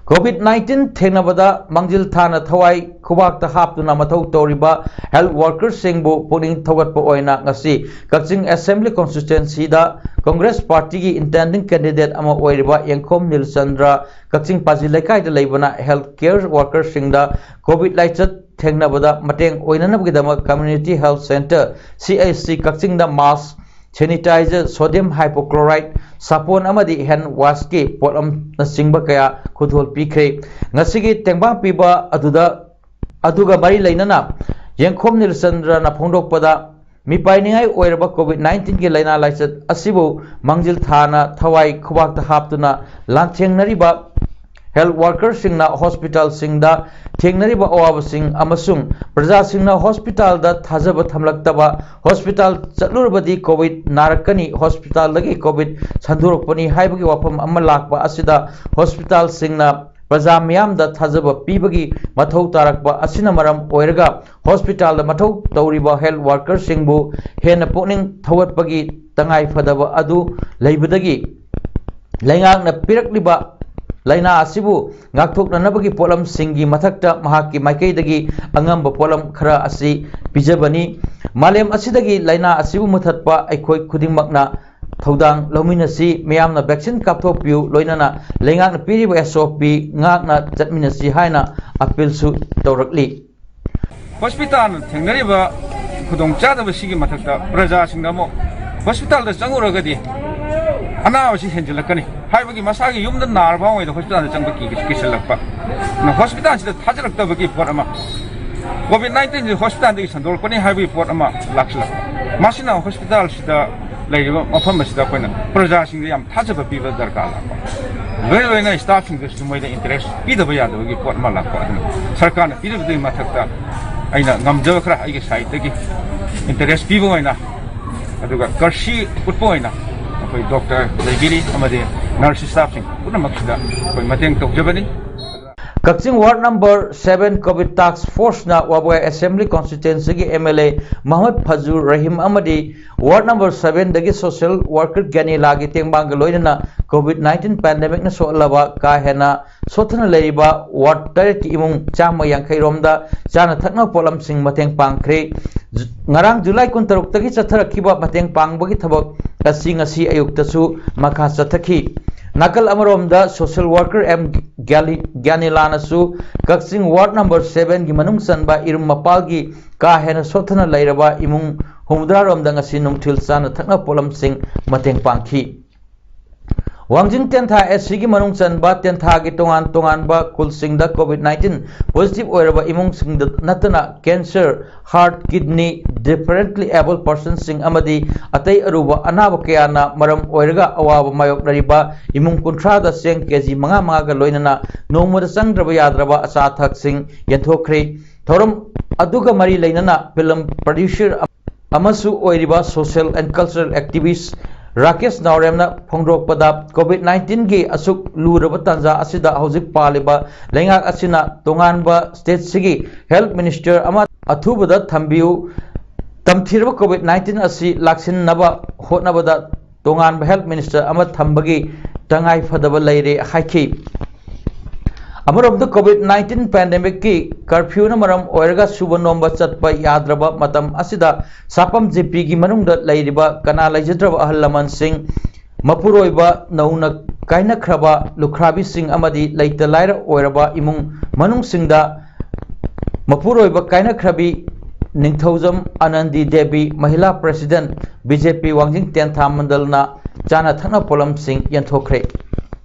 ꯀꯣꯚꯤꯗ ꯅꯥꯏꯟꯇꯤꯟ ꯊꯦꯡꯅꯕꯗ ꯃꯥꯡꯖꯤꯜ ꯊꯥꯅ ꯊꯋꯥꯏ ꯈꯨꯕꯥꯛꯇ ꯍꯥꯞꯇꯨꯅ ꯃꯊꯧ ꯇꯧꯔꯤꯕ ꯍꯦꯜꯊ ꯋꯥꯔꯀꯔꯁꯤꯡꯕꯨ ꯄꯨꯛꯅꯤꯡ ꯊꯧꯒꯠꯄ ꯑꯣꯏꯅ ꯉꯁꯤ ꯀꯛꯆꯤꯡ ꯑꯦꯁꯦꯝꯕ꯭ꯂꯤ ꯀꯣꯟꯁꯇꯤꯇ꯭ꯋꯦꯟꯁꯤꯗ ꯀꯪꯒ꯭ꯔꯦꯁ ꯄꯥꯔꯇꯤꯒꯤ ꯏꯟꯇꯦꯟꯗꯤꯡ ꯀꯦꯟꯗꯤꯗꯦꯠ ꯑꯃ ꯑꯣꯏꯔꯤꯕ ꯌꯦꯡꯈꯣꯝ ꯅꯤꯜꯆꯟꯗ꯭ꯔ ꯀꯛꯆꯤꯡ ꯄꯥꯖꯤ ꯂꯩꯀꯥꯏꯗ ꯂꯩꯕꯅ ꯍꯦꯜꯊ ꯀꯦꯌꯔ ꯋꯥꯔꯀꯔꯁꯤꯡꯗ ꯀꯣꯚꯤꯗ ꯂꯥꯏꯆꯠ ꯊꯦꯡꯅꯕꯗ ꯃꯇꯦꯡ ꯑꯣꯏꯅꯅꯕꯒꯤꯗꯃꯛ ꯀꯝꯃ꯭ꯌꯨꯅꯤꯇꯤ ꯍꯦꯜꯊ ꯁꯦꯟꯇꯔ, ꯁꯤ ꯑꯩꯆ ꯁꯤ, ꯀꯛꯆꯤꯡꯗ ꯃꯥꯁꯛ, ꯁꯦꯅꯤꯇꯥꯏꯖꯔ, ꯁꯣꯗꯤꯌꯝ ꯍꯥꯏꯄꯣꯀ꯭ꯂꯣꯔꯥꯏꯗ, ꯁꯥꯄꯣꯟ ꯑꯃꯗꯤ ꯍꯦꯟꯗ ꯋꯥꯁꯀꯤ ꯄꯣꯠꯂꯝꯅꯆꯤꯡꯕ ꯀꯌꯥ ꯈꯨꯗꯣꯜ ꯄꯤꯈ꯭ꯔꯦ꯫ ꯉꯁꯤꯒꯤ ꯇꯦꯡꯕꯥꯡ ꯄꯤꯕ ꯑꯗꯨꯗ, ꯑꯗꯨꯒ ꯃꯔꯤ ꯂꯩꯅꯅ ꯌꯦꯡꯈꯣꯝ ꯅꯤꯜꯆꯟꯗ꯭ꯔꯅ ꯐꯣꯡꯗꯣꯛꯄꯗ, ꯃꯤꯄꯥꯏꯅꯤꯡꯉꯥꯏ ꯑꯣꯏꯔꯕ ꯀꯣꯚꯤꯗ ꯅꯥꯏꯟꯇꯤꯟꯒꯤ ꯂꯥꯏꯅꯥ ꯂꯥꯏꯆꯠ ꯑꯁꯤꯕꯨ ꯃꯥꯡꯖꯤꯜ ꯊꯥꯅ ꯊꯋꯥꯏ ꯈꯨꯕꯥꯛꯇ ꯍꯥꯞꯇꯨꯅ ꯂꯥꯟꯊꯦꯡꯅꯔꯤꯕ ꯍꯦꯜꯊ ꯋꯥꯔꯀꯔꯁꯤꯡꯅ ꯍꯣꯁꯄꯤꯇꯥꯜꯁꯤꯡꯗ ꯊꯦꯡꯅꯔꯤꯕ ꯑꯋꯥꯕꯁꯤꯡ ꯑꯃꯁꯨꯡ ꯄ꯭ꯔꯖꯥꯁꯤꯡꯅ ꯍꯣꯁꯄꯤꯇꯥꯜꯗ ꯊꯥꯖꯕ ꯊꯝꯂꯛꯇꯕ, ꯍꯣꯁꯄꯤꯇꯥꯜ ꯆꯠꯂꯨꯔꯕꯗꯤ ꯀꯣꯚꯤꯗ ꯅꯥꯔꯛꯀꯅꯤ, ꯍꯣꯁꯄꯤꯇꯥꯜꯗꯒꯤ ꯀꯣꯚꯤꯗ ꯁꯟꯗꯣꯔꯛꯄꯅꯤ ꯍꯥꯏꯕꯒꯤ ꯋꯥꯐꯝ ꯑꯃ ꯂꯥꯛꯄ ꯑꯁꯤꯗ ꯍꯣꯁꯄꯤꯇꯥꯜꯁꯤꯡꯅ ꯄ꯭ꯔꯖꯥ ꯃꯤꯌꯥꯝꯗ ꯊꯥꯖꯕ ꯄꯤꯕꯒꯤ ꯃꯊꯧ ꯇꯥꯔꯛꯄ ꯑꯁꯤꯅ ꯃꯔꯝ ꯑꯣꯏꯔꯒ ꯍꯣꯁꯄꯤꯇꯥꯜꯗ ꯃꯊꯧ ꯇꯧꯔꯤꯕ ꯍꯦꯜꯊ ꯋꯥꯔꯀꯔꯁꯤꯡꯕꯨ ꯍꯦꯟꯅ ꯄꯨꯛꯅꯤꯡ ꯊꯧꯒꯠꯄꯒꯤ ꯇꯉꯥꯏ ꯐꯗꯕ ꯑꯗꯨ ꯂꯩꯕꯗꯒꯤ ꯂꯩꯉꯥꯛꯅ ꯄꯤꯔꯛꯂꯤꯕ ꯂꯥꯏꯅꯥ ꯑꯁꯤꯕꯨ ꯉꯥꯛꯊꯣꯛꯅꯅꯕꯒꯤ ꯄꯣꯠꯂꯝꯁꯤꯡꯒꯤ ꯃꯊꯛꯇ ꯃꯍꯥꯛꯀꯤ ꯃꯥꯏꯀꯩꯗꯒꯤ ꯑꯉꯝꯕ ꯄꯣꯠꯂꯝ ꯈꯔ ꯑꯁꯤ ꯄꯤꯖꯕꯅꯤ꯫ ꯃꯥꯂꯦꯝ ꯑꯁꯤꯗꯒꯤ ꯂꯥꯏꯅꯥ ꯑꯁꯤꯕꯨ ꯃꯨꯊꯠꯄ ꯑꯩꯈꯣꯏ ꯈꯨꯗꯤꯡꯃꯛꯅ ꯊꯧꯗꯥꯡ ꯂꯧꯃꯤꯟꯅꯁꯤ꯫ ꯃꯤꯌꯥꯝꯅ vaccine ꯀꯥꯞꯊꯣꯛꯄꯤꯌꯨ, ꯂꯣꯏꯅꯅ ꯂꯩꯉꯥꯛꯅ ꯄꯤꯔꯤꯕ S O P ꯉꯥꯛꯅ ꯆꯠꯃꯤꯟꯅꯁꯤ ꯍꯥꯏꯅ appealꯁꯨ ꯇꯧꯔꯛꯂꯤ꯫ ꯍꯣꯁꯄꯤꯇꯥꯜꯅ ꯊꯦꯡꯅꯔꯤꯕ ꯈꯨꯗꯣꯡꯆꯥꯗꯕꯁꯤꯒꯤ ꯃꯊꯛꯇ ꯄ꯭ꯔꯖꯥꯁꯤꯡꯅ ꯑꯃꯨꯛ ꯍꯣꯁꯄꯤꯇꯥꯜꯗ ꯆꯪꯉꯨꯔꯒꯗꯤ ꯑꯅꯥꯕꯁꯤ ꯍꯦꯟꯖꯤꯜꯂꯛꯀꯅꯤ ꯍꯥꯏꯕꯒꯤ, ꯃꯁꯥꯒꯤ ꯌꯨꯝꯗ ꯅꯥꯔꯕ ꯐꯥꯎꯉꯩꯗ ꯍꯣꯁꯄꯤꯇꯥꯜꯗ ꯆꯪꯕ ꯀꯤ-, ꯀꯤꯁꯤꯜꯂꯛꯄ, ꯍꯣꯁꯄꯤꯇꯥꯜꯁꯤꯗ ꯊꯥꯖꯔꯛꯇꯕꯒꯤ ꯄꯣꯠ ꯑꯃ, COVID nineteenꯁꯤ ꯍꯣꯁꯄꯤꯇꯥꯜꯗꯒꯤ ꯁꯟꯗꯣꯔꯛꯄꯅꯤ ꯍꯥꯏꯕꯒꯤ ꯄꯣꯠ ꯑꯃ ꯂꯥꯛꯁꯤꯜꯂꯛꯄ, ꯃꯁꯤꯅ ꯍꯣꯁꯄꯤꯇꯥꯜꯁꯤꯗ ꯂꯩꯔꯤꯕ ꯃꯐꯝ ꯑꯁꯤꯗ ꯑꯩꯈꯣꯏꯅ ꯄ꯭ꯔꯖꯥꯁꯤꯡꯗ ꯌꯥꯝ ꯊꯥꯖꯕ ꯄꯤꯕ ꯗꯔꯀꯥꯔ ꯂꯥꯛꯄ, ꯂꯣꯏꯅ ꯂꯣꯏꯅ staffꯁꯤꯡꯗꯁꯨ ꯃꯣꯏꯗ interest ꯄꯤꯗꯕ ꯌꯥꯗꯕꯒꯤ ꯄꯣꯠ ꯑꯃ ꯂꯥꯛꯄ꯫ ꯑꯗꯨꯅ ꯁꯔꯀꯥꯔꯅ ꯄꯤꯔꯤꯕꯗꯨꯒꯤ ꯃꯊꯛꯇ ꯑꯩꯅ ꯉꯝꯖꯕ ꯈꯔ ꯑꯩꯒꯤ sideꯇꯒꯤ interest ꯄꯤꯕ ꯑꯣꯏꯅ, ꯑꯗꯨꯒ courtesy ꯎꯠꯄ ꯑꯣꯏꯅ ꯑꯩꯈꯣꯏ doctor ꯂꯩꯕꯤꯔꯤ ꯑꯃꯗꯤ nurse staffꯁꯤꯡ ꯄꯨꯝꯅꯃꯛꯁꯤꯗ ꯑꯩꯈꯣꯏ ꯃꯇꯦꯡ ꯇꯧꯖꯕꯅꯤ꯫ ꯀꯛꯆꯤꯡ ward number seven COVID task forceꯅ ꯋꯥꯕꯒꯥꯏ assembly constituencyꯒꯤ M L A ꯃꯍꯃꯗ ꯐꯖꯨꯔ Rahim ꯑꯃꯗꯤ ward number sevenꯗꯒꯤ social worker ꯒ꯭ꯌꯥꯅꯤꯂꯥꯒꯤ ꯇꯦꯡꯕꯥꯡꯒ ꯂꯣꯏꯅꯅ COVID nineteen pandemicꯅ ꯁꯣꯛꯍꯜꯂꯕ ꯀꯥ ꯍꯦꯟꯅ ꯁꯣꯠꯊꯅ ꯂꯩꯔꯤꯕ ward ꯇꯔꯦꯠꯀꯤ ꯏꯃꯨꯡ ꯆꯥꯝꯃ ꯌꯥꯡꯈꯩ ꯔꯣꯝꯗ ꯆꯥꯅ ꯊꯛꯅꯕ ꯄꯣꯠꯂꯝꯁꯤꯡ ꯃꯇꯦꯡ ꯄꯥꯡꯈ꯭ꯔꯦ꯫ ꯖꯨ-, ꯉꯔꯥꯡ July ꯀꯨꯟꯇꯔꯨꯛꯇꯒꯤ ꯆꯠꯊꯔꯛꯈꯤꯕ ꯃꯇꯦꯡ ꯄꯥꯡꯕꯒꯤ ꯊꯕꯛ ꯑꯁꯤ ꯉꯁꯤ ꯑꯌꯨꯛꯇꯁꯨ ꯃꯈꯥ ꯆꯠꯊꯈꯤ꯫ ꯅꯥꯀꯜ ꯑꯃꯔꯣꯝꯗ social worker M ꯒ꯭ꯌꯥꯂꯤ-, ꯒ꯭ꯌꯥꯅꯤꯂꯥꯅꯁꯨ ꯀꯛꯆꯤꯡ ward number sevenꯒꯤ ꯃꯅꯨꯡ ꯆꯟꯕ ꯏꯔꯨꯝ ꯃꯄꯥꯜꯒꯤ ꯀꯥ ꯍꯦꯟꯅ ꯁꯣꯠꯊꯅ ꯂꯩꯔꯕ ꯏꯃꯨꯡ ꯍꯨꯝꯐꯨꯇꯔꯥ ꯔꯣꯝꯗ ꯉꯁꯤ ꯅꯨꯡꯊꯤꯜ ꯆꯥꯅ ꯊꯛꯅꯕ ꯄꯣꯠꯂꯝꯁꯤꯡ ꯃꯇꯦꯡ ꯄꯥꯡꯈꯤ꯫ ꯋꯥꯡꯖꯤꯡ ꯇꯦꯟꯊꯥ SCꯒꯤ ꯃꯅꯨꯡ ꯆꯟꯕ ꯇꯦꯟꯊꯥꯒꯤ ꯇꯣꯉꯥꯟ ꯇꯣꯉꯥꯟꯕ ꯈꯨꯜꯁꯤꯡꯗ COVID nineteen positive ꯑꯣꯏꯔꯕ ꯏꯃꯨꯡꯁꯤꯡꯗ ꯅꯠꯇꯅ cancer, heart, kidney, differently abled personꯁꯤꯡ ꯑꯃꯗꯤ ꯑꯇꯩ ꯑꯔꯨꯕ ꯑꯅꯥꯕ ꯀꯌꯥꯅ ꯃꯔꯝ ꯑꯣꯏꯔꯒ ꯑꯋꯥꯕ ꯃꯥꯌꯣꯛꯅꯔꯤꯕ ꯏꯃꯨꯡ ꯀꯨꯟꯊ꯭ꯔꯥꯗ ꯆꯦꯡ KG ꯃꯉꯥ ꯃꯉꯥꯒ ꯂꯣꯏꯅꯅ ꯅꯣꯡꯃꯗ ꯆꯪꯗ꯭ꯔꯕ ꯌꯥꯗ꯭ꯔꯕ ꯑꯆꯥ ꯑꯊꯛꯁꯤꯡ ꯌꯦꯟꯊꯣꯛꯈ꯭ꯔꯦ꯫ ꯊꯧꯔꯝ ꯑꯗꯨꯒ ꯃꯔꯤ ꯂꯩꯅꯅ film producer ꯑꯃꯁꯨ ꯑꯣꯏꯔꯤꯕ social and cultural activist Rakesh ꯅꯥꯎꯔꯦꯝꯅ ꯐꯣꯡꯗꯣꯛꯄꯗ, COVID nineteenꯒꯤ ꯑꯁꯨꯛ ꯂꯨꯔꯕ ꯇꯥꯟꯖꯥ ꯑꯁꯤꯗ ꯍꯧꯖꯤꯛ ꯄꯥꯜꯂꯤꯕ ꯂꯩꯉꯥꯛ ꯑꯁꯤꯅ ꯇꯣꯉꯥꯟꯕ stateꯁꯤꯒꯤ health minister ꯑꯃ ꯑꯊꯨꯕꯗ ꯊꯝꯕꯤꯌꯨ, ꯇꯝꯊꯤꯔꯕ COVID nineteen ꯑꯁꯤ ꯂꯥꯛꯁꯤꯟꯅꯕ ꯍꯣꯠꯅꯕꯗ ꯇꯣꯉꯥꯟꯕ health minister ꯑꯃ ꯊꯝꯕꯒꯤ ꯇꯉꯥꯏ ꯐꯗꯕ ꯂꯩꯔꯦ ꯍꯥꯏꯈꯤ꯫ ꯑꯃꯔꯣꯝꯗ COVID nineteen pandemic ꯀꯤ curfew ꯅ ꯃꯔꯝ ꯑꯣꯏꯔꯒ ꯁꯨꯕ ꯅꯣꯝꯕ ꯆꯠꯄ ꯌꯥꯗ꯭ꯔꯕ ꯃꯇꯝ ꯑꯁꯤꯗ ꯁꯥꯄꯝ ꯖꯤꯄꯤꯒꯤ ꯃꯅꯨꯡꯗ ꯂꯩꯔꯤꯕ ꯀꯅꯥ ꯂꯩꯖꯗ꯭ꯔꯕ ꯑꯍꯜ ꯂꯃꯟꯁꯤꯡ, ꯃꯄꯨꯔꯣꯏꯕ ꯅꯧꯅ ꯀꯥꯏꯅꯈ꯭ꯔꯕ ꯂꯨꯈ꯭ꯔꯥꯕꯤꯁꯤꯡ ꯑꯃꯗꯤ ꯂꯩꯇ ꯂꯥꯏꯔ ꯑꯣꯏꯔꯕ ꯏꯃꯨꯡ ꯃꯅꯨꯡꯁꯤꯡꯗ ꯃꯄꯨꯔꯣꯏꯕ ꯀꯥꯏꯅꯈ꯭ꯔꯕꯤ ꯅꯤꯡꯊꯧꯖꯝ ꯑꯅꯟꯗꯤ ꯗꯦꯕꯤ, ꯃꯍꯤꯂꯥ president, BJP ꯋꯥꯡꯖꯤꯡ ꯇꯦꯟꯊꯥ ꯃꯟꯗꯜꯅ ꯆꯥꯅ ꯊꯛꯅ ꯄꯣꯠꯂꯝꯁꯤꯡ ꯌꯦꯟꯊꯣꯛꯈ꯭ꯔꯦ꯫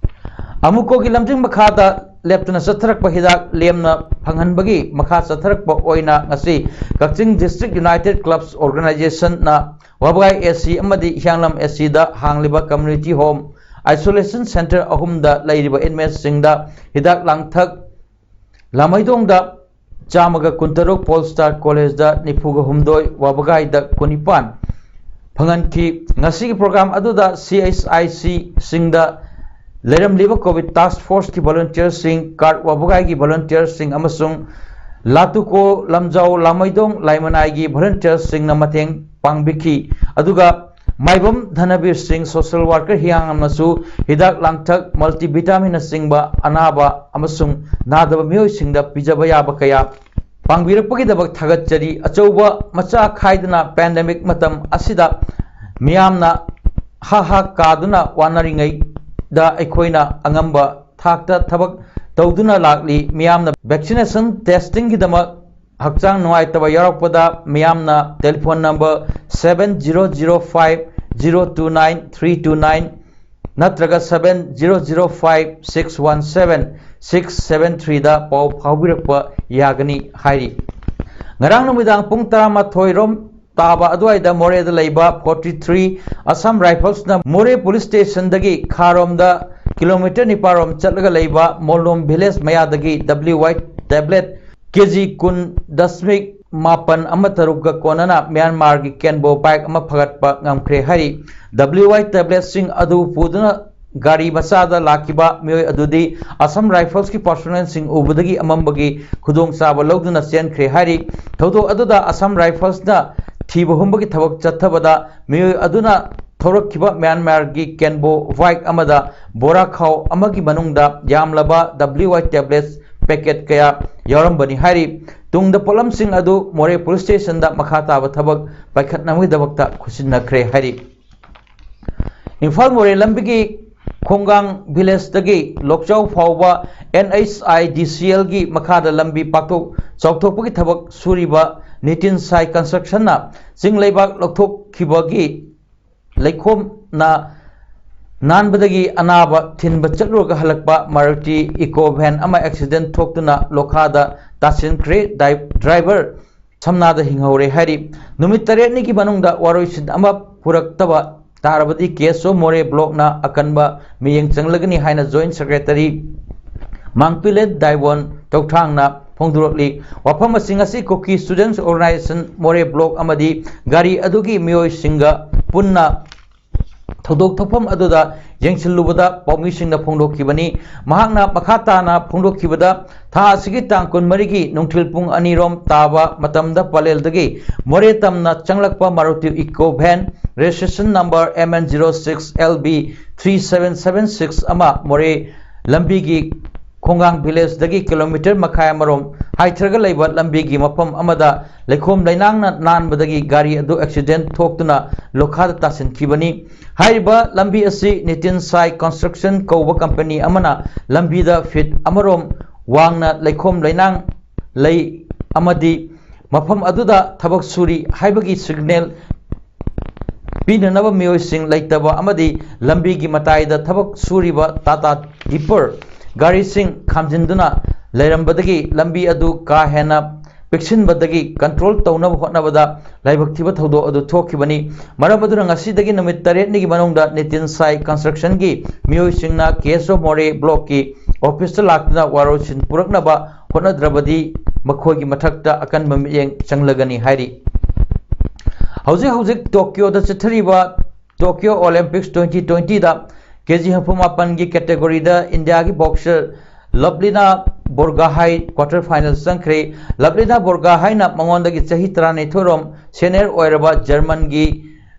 ꯑꯃꯨꯀꯣꯒꯤ ꯂꯝꯖꯤꯡ ꯃꯈꯥꯗ ꯂꯦꯞꯇꯅ ꯆꯠꯊꯔꯛꯄ ꯍꯤꯗꯥꯛ ꯂꯦꯝꯅ ꯐꯪꯍꯟꯕꯒꯤ ꯃꯈꯥ ꯆꯠꯊꯔꯛꯄ ꯑꯣꯏꯅ ꯉꯁꯤ ꯀꯛꯆꯤꯡ District United Clubs Organization ꯅ ꯋꯥꯕꯒꯥꯏ AC ꯑꯃꯗꯤ ꯍꯤꯌꯥꯡꯂꯝ AC ꯗ ꯍꯥꯡꯂꯤꯕ community home isolation centre ꯑꯍꯨꯝꯗ ꯂꯩꯔꯤꯕ inmate ꯁꯤꯡꯗ ꯍꯤꯗꯥꯛ ꯂꯥꯡꯊꯛ ꯂꯥꯃꯩꯗꯣꯡꯗ ꯆꯥꯝꯃꯒ ꯀꯨꯟꯇꯔꯨꯛ, Polestar College ꯗ ꯅꯤꯐꯨꯒ ꯍꯨꯝꯗꯣꯏ, ꯋꯥꯕꯒꯥꯏꯗ ꯀꯨꯟꯅꯤꯄꯥꯟ ꯐꯪꯍꯟꯈꯤ꯫ ꯉꯁꯤꯒꯤ program ꯑꯗꯨꯗ CHIC ꯁꯤꯡꯗ ꯂꯩꯔꯝꯂꯤꯕ COVID task force ꯀꯤ volunteer ꯁꯤꯡ, ꯀꯥꯔꯠ ꯋꯥꯕꯒꯥꯏꯒꯤ volunteer ꯁꯤꯡ ꯑꯃꯁꯨꯡ ꯂꯥꯇꯨꯀꯣ, ꯂꯝꯖꯥꯎ, ꯂꯥꯃꯩꯗꯣꯡ, ꯂꯥꯏꯃꯅꯥꯏꯒꯤ volunteer ꯁꯤꯡꯅ ꯃꯇꯦꯡ ꯄꯥꯡꯕꯤꯈꯤ꯫ ꯑꯗꯨꯒ ꯃꯥꯏꯕꯝ ꯙꯅꯕꯤꯔ ꯁꯤꯡ, social worker ꯍꯤꯌꯥꯡꯂꯝꯅꯁꯨ ꯍꯤꯗꯥꯛ ꯂꯥꯡꯊꯛ, multivitamin ꯅꯆꯤꯡꯕ ꯑꯅꯥꯕ ꯑꯃꯁꯨꯡ ꯅꯥꯗꯕ ꯃꯤꯑꯣꯏꯁꯤꯡꯗ ꯄꯤꯖꯕ ꯌꯥꯕ ꯀꯌꯥ ꯄꯥꯡꯕꯤꯔꯛꯄꯒꯤꯗꯃꯛ ꯊꯥꯒꯠꯆꯔꯤ꯫ ꯑꯆꯧꯕ ꯃꯆꯥ ꯈꯥꯏꯗꯅ pandemic ꯃꯇꯝ ꯑꯁꯤꯗ ꯃꯤꯌꯥꯝꯅ ꯍꯥ ꯍꯥ ꯀꯥꯗꯨꯅ ꯋꯥꯅꯔꯤꯉꯩꯗ ꯑꯩꯈꯣꯏꯅ ꯑꯉꯝꯕ ꯊꯥꯛꯇ ꯊꯕꯛ ꯇꯧꯗꯨꯅ ꯂꯥꯛꯂꯤ꯫ ꯃꯤꯌꯥꯝꯅ vaccination testing ꯒꯤꯗꯃꯛ ꯍꯛꯆꯥꯡ ꯅꯨꯡꯉꯥꯏꯇꯕ ꯌꯥꯎꯔꯛꯄꯗ ꯃꯤꯌꯥꯝꯅ telephone number seven zero zero five zero two nine three two nine ꯅꯠꯇ꯭ꯔꯒ seven zero zero five six one seven six seven three ꯗ ꯄꯥꯎ ꯐꯥꯎꯕꯤꯔꯛꯄ ꯌꯥꯒꯅꯤ ꯍꯥꯏꯔꯤ꯫ ꯉꯔꯥꯡ ꯅꯨꯃꯤꯗꯥꯡ ꯄꯨꯡ ꯇꯔꯥꯃꯥꯊꯣꯏ ꯔꯣꯝ ꯇꯥꯕ ꯑꯗꯨꯋꯥꯏꯗ ꯃꯣꯔꯦꯗ ꯂꯩꯕ forty three Assam Rifles ꯅ ꯃꯣꯔꯦ police station ꯗꯒꯤ ꯈꯥꯔꯣꯝꯗ kilometre ꯅꯤꯄꯥꯜ ꯔꯣꯝ ꯆꯠꯂꯒ ꯂꯩꯕ ꯃꯣꯂꯣꯝ village ꯃꯌꯥꯗꯒꯤ WY tablet KG ꯀꯨꯟ ꯗꯁꯃꯤꯛ ꯃꯥꯄꯟ ꯑꯃ ꯇꯔꯨꯛꯀ ꯀꯣꯟꯅꯅ ꯃ꯭ꯌꯥꯟꯃꯥꯔꯒꯤ ꯀꯦꯟꯕꯣ bike ꯑꯃ ꯐꯒꯠꯄ ꯉꯝꯈ꯭ꯔꯦ ꯍꯥꯏꯔꯤ꯫ WY tablet ꯁꯤꯡ ꯑꯗꯨ ꯄꯨꯗꯨꯅ ꯒꯥꯔꯤ ꯃꯆꯥꯗ ꯂꯥꯛꯈꯤꯕ ꯃꯤꯑꯣꯏ ꯑꯗꯨꯗꯤ Assam Rifles ꯀꯤ personnel ꯁꯤꯡ ꯎꯕꯗꯒꯤ ꯑꯃꯝꯕꯒꯤ ꯈꯨꯗꯣꯡꯆꯥꯕ ꯂꯧꯗꯨꯅ ꯆꯦꯟꯈ꯭ꯔꯦ ꯍꯥꯏꯔꯤ꯫ ꯊꯧꯗꯣꯛ ꯑꯗꯨꯗ Assam Rifles ꯅ ꯊꯤꯕ ꯍꯨꯝꯕꯒꯤ ꯊꯕꯛ ꯆꯠꯊꯕꯗ ꯃꯤꯑꯣꯏ ꯑꯗꯨꯅ ꯊꯧꯔꯛꯈꯤꯕ ꯃ꯭ꯌꯥꯟꯃꯥꯔꯒꯤ ꯀꯦꯟꯕꯣ ꯕꯥꯏꯛ ꯑꯃꯗ ꯕꯣꯔꯥ ꯈꯥꯎ ꯑꯃꯒꯤ ꯃꯅꯨꯡꯗ ꯌꯥꯝꯂꯕ W Y tablets packet ꯀꯌꯥ ꯌꯥꯎꯔꯝꯕꯅꯤ ꯍꯥꯏꯔꯤ꯫ ꯇꯨꯡꯗ ꯄꯣꯠꯂꯝꯁꯤꯡ ꯑꯗꯨ ꯃꯣꯔꯦ ꯄꯨꯂꯤꯁ ꯁ꯭ꯇꯦꯁꯟꯗ ꯃꯈꯥ ꯇꯥꯕ ꯊꯕꯛ ꯄꯥꯏꯈꯠꯅꯕꯒꯤꯗꯃꯛꯇ ꯈꯨꯠꯁꯤꯟꯅꯈ꯭ꯔꯦ ꯍꯥꯏꯔꯤ꯫ ꯏꯝꯐꯥꯜ ꯃꯣꯔꯦ ꯂꯝꯕꯤꯒꯤ ꯈꯣꯡꯒꯥꯡ ꯚꯤꯂꯦꯖꯇꯒꯤ ꯂꯣꯛꯆꯥꯎ ꯐꯥꯎꯕ N H I D C Lꯒꯤ ꯃꯈꯥꯗ ꯂꯝꯕꯤ ꯄꯥꯛꯊꯣꯛ ꯆꯥꯎꯊꯣꯛꯄꯒꯤ ꯊꯕꯛ ꯁꯨꯔꯤꯕ ꯅꯤꯇꯤꯟ ꯁꯥꯏ ꯀꯟꯁꯇ꯭ꯔꯛꯁꯟꯅ ꯆꯤꯡ ꯂꯩꯕꯥꯛ ꯂꯧꯊꯣꯛꯈꯤꯕꯒꯤ ꯂꯩꯈꯣꯝꯅ ꯅꯥꯟꯕꯗꯒꯤ ꯑꯅꯥꯕ ꯊꯤꯟꯕ ꯆꯠꯂꯨꯔꯒ ꯍꯜꯂꯛꯄ ꯃꯥꯔꯨꯇꯤ ꯏꯀꯣ ꯚꯦꯟ ꯑꯃ ꯑꯦꯛꯁꯤꯗꯦꯟ ꯊꯣꯛꯇꯨꯅ ꯂꯣꯈꯥꯗ ꯇꯥꯁꯤꯟꯈ꯭ꯔꯦ꯫ ꯗꯥꯏ-, ꯗ꯭ꯔꯥꯏꯚꯔ ꯁꯝꯅꯥꯗ ꯍꯤꯡꯍꯧꯔꯦ ꯍꯥꯏꯔꯤ꯫ ꯅꯨꯃꯤꯠ ꯇꯔꯦꯠꯅꯤꯒꯤ ꯃꯅꯨꯡꯗ ꯋꯥꯔꯣꯏꯁꯤꯟ ꯑꯃ ꯄꯨꯔꯛꯇꯕ ꯇꯥꯔꯕꯗꯤ K S O ꯃꯣꯔꯦ ꯕ꯭ꯂꯣꯛꯅ ꯑꯀꯟꯕ ꯃꯤꯠꯌꯦꯡ ꯆꯪꯂꯒꯅꯤ ꯍꯥꯏꯅ ꯖꯣꯏꯟꯠ ꯁꯦꯀ꯭ꯔꯦꯇꯔꯤ ꯃꯥꯡꯄꯤꯂꯦꯠ ꯗꯥꯏꯋꯣꯟ ꯇꯧꯊ꯭ꯔꯥꯡꯅ ꯐꯣꯡꯗꯣꯔꯛꯂꯤ꯫ ꯋꯥꯐꯝ ꯑꯁꯤ ꯉꯁꯤ ꯀꯨꯀꯤ ꯁ꯭ꯇꯨꯗꯦꯟꯠꯁ ꯑꯣꯔꯒꯅꯥꯏꯖꯦꯁꯟ ꯃꯣꯔꯦ ꯕ꯭ꯂꯣꯛ ꯑꯃꯗꯤ ꯒꯥꯔꯤ ꯑꯗꯨꯒꯤ ꯃꯤꯑꯣꯏꯁꯤꯡꯒ ꯄꯨꯟꯅ ꯊꯧꯗꯣꯛ ꯊꯣꯛꯐꯝ ꯑꯗꯨꯗ ꯌꯦꯡꯁꯤꯜꯂꯨꯕꯗ ꯄꯥꯎꯃꯤꯁꯤꯡꯅ ꯐꯣꯡꯗꯣꯛꯈꯤꯕꯅꯤ꯫ ꯃꯍꯥꯛꯅ ꯃꯈꯥ ꯇꯥꯅ ꯐꯣꯡꯗꯣꯛꯈꯤꯕꯗ, ꯊꯥ ꯑꯁꯤꯒꯤ ꯇꯥꯡ ꯀꯨꯟꯃꯔꯤꯒꯤ ꯅꯨꯡꯊꯤꯜ ꯄꯨꯡ ꯑꯅꯤꯔꯣꯝ ꯇꯥꯕ ꯃꯇꯝꯗ ꯄꯂꯦꯜꯗꯒꯤ ꯃꯣꯔꯦ ꯇꯝꯅ ꯆꯪꯂꯛꯄ Maruti Eeco van registration number M N zero six L B three seven seven six ꯑꯃ ꯃꯣꯔꯦ ꯂꯝꯕꯤꯒꯤ ꯈꯣꯡꯒꯥꯡ ꯚꯤꯂꯦꯖꯗꯒꯤ ꯀꯤꯂꯣꯃꯤꯇꯔ ꯃꯈꯥꯏ ꯑꯃꯔꯣꯝ ꯍꯥꯏꯊꯔꯒ ꯂꯩꯕ ꯂꯝꯕꯤꯒꯤ ꯃꯐꯝ ꯑꯃꯗ ꯂꯩꯈꯣꯝ ꯂꯩꯅꯥꯡꯅ ꯅꯥꯟꯕꯗꯒꯤ ꯒꯥꯔꯤ ꯑꯗꯨ ꯑꯦꯛꯁꯤꯗꯦꯟ ꯊꯣꯛꯇꯨꯅ ꯂꯣꯈꯥꯗ ꯇꯥꯁꯤꯟꯈꯤꯕꯅꯤ꯫ ꯍꯥꯏꯔꯤꯕ ꯂꯝꯕꯤ ꯑꯁꯤ ꯅꯤꯇꯤꯟ ꯁꯥꯏ ꯀꯟꯁꯇ꯭ꯔꯛꯁꯟ ꯀꯧꯕ ꯀꯝꯄꯅꯤ ꯑꯃꯅ ꯂꯝꯕꯤꯗ ꯐꯤꯠ ꯑꯃꯔꯣꯝ ꯋꯥꯡꯅ ꯂꯩꯈꯣꯝ ꯂꯩꯅꯥꯡ ꯂꯩ ꯑꯃꯗꯤ ꯃꯐꯝ ꯑꯗꯨꯗ ꯊꯕꯛ ꯁꯨꯔꯤ ꯍꯥꯏꯕꯒꯤ ꯁꯤꯒꯅꯦꯜ ꯄꯤꯅꯅꯕ ꯃꯤꯑꯣꯏꯁꯤꯡ ꯂꯩꯇꯕ ꯑꯃꯗꯤ ꯂꯝꯕꯤꯒꯤ ꯃꯇꯥꯏꯗ ꯊꯕꯛ ꯁꯨꯔꯤꯕ ꯇꯥꯇꯥ ꯇꯤꯄꯔ ꯒꯥꯔꯤꯁꯤꯡ ꯈꯥꯝꯖꯤꯟꯗꯨꯅ ꯂꯩꯔꯝꯕꯗꯒꯤ ꯂꯝꯕꯤ ꯑꯗꯨ ꯀꯥ ꯍꯦꯟꯅ ꯄꯤꯛꯁꯤꯟꯕꯗꯒꯤ ꯀꯟꯇ꯭ꯔꯣꯜ ꯇꯧꯅꯕ ꯍꯣꯠꯅꯕꯗ ꯂꯥꯏꯕꯛ ꯊꯤꯕ ꯊꯧꯗꯣꯛ ꯑꯗꯨ ꯊꯣꯛꯈꯤꯕꯅꯤ꯫ ꯃꯔꯝ ꯑꯗꯨꯅ ꯉꯁꯤꯗꯒꯤ ꯅꯨꯃꯤꯠ ꯇꯔꯦꯠꯅꯤꯒꯤ ꯃꯅꯨꯡꯗ ꯅꯤꯇꯤꯟ ꯁꯥꯏ ꯀꯟꯁꯇ꯭ꯔꯛꯁꯟꯒꯤ ꯃꯤꯑꯣꯏꯁꯤꯡꯅ K S O ꯃꯣꯔꯦ ꯕ꯭ꯂꯣꯛꯀꯤ ꯑꯣꯐꯤꯁꯇ ꯂꯥꯛꯇꯨꯅ ꯋꯥꯔꯣꯏꯁꯤꯟ ꯄꯨꯔꯛꯅꯕ ꯍꯣꯠꯅꯗ꯭ꯔꯕꯗꯤ ꯃꯈꯣꯏꯒꯤ ꯃꯊꯛꯇ ꯑꯀꯟꯕ ꯃꯤꯠꯌꯦꯡ ꯆꯪꯂꯒꯅꯤ ꯍꯥꯏꯔꯤ꯫ ꯍꯧꯖꯤꯛ ꯍꯧꯖꯤꯛ ꯇꯣꯀꯤꯌꯣꯗ ꯆꯠꯊꯔꯤꯕ Tokyo Olympics twenty twentyꯗ K G ꯍꯨꯝꯐꯨ ꯃꯥꯄꯟꯒꯤ ꯀꯦꯇꯦꯒꯣꯔꯤꯗ ꯏꯟꯗꯤꯌꯥꯒꯤ ꯕꯣꯛꯁꯔ ꯂꯕꯂꯤꯅꯥ ꯕꯣꯔꯒꯥꯍꯥꯏ ꯀ꯭ꯋꯥꯇꯔ ꯐꯥꯏꯅꯦꯜ ꯆꯪꯈ꯭ꯔꯦ꯫ ꯂꯕꯂꯤꯅꯥ ꯕꯣꯔꯒꯥꯍꯥꯏꯅ ꯃꯉꯣꯟꯗꯒꯤ ꯆꯍꯤ ꯇꯔꯥꯅꯤꯊꯣꯏꯔꯣꯝ ꯁꯦꯅꯤꯌꯔ ꯑꯣꯏꯔꯕ ꯖꯔꯃꯟꯒꯤ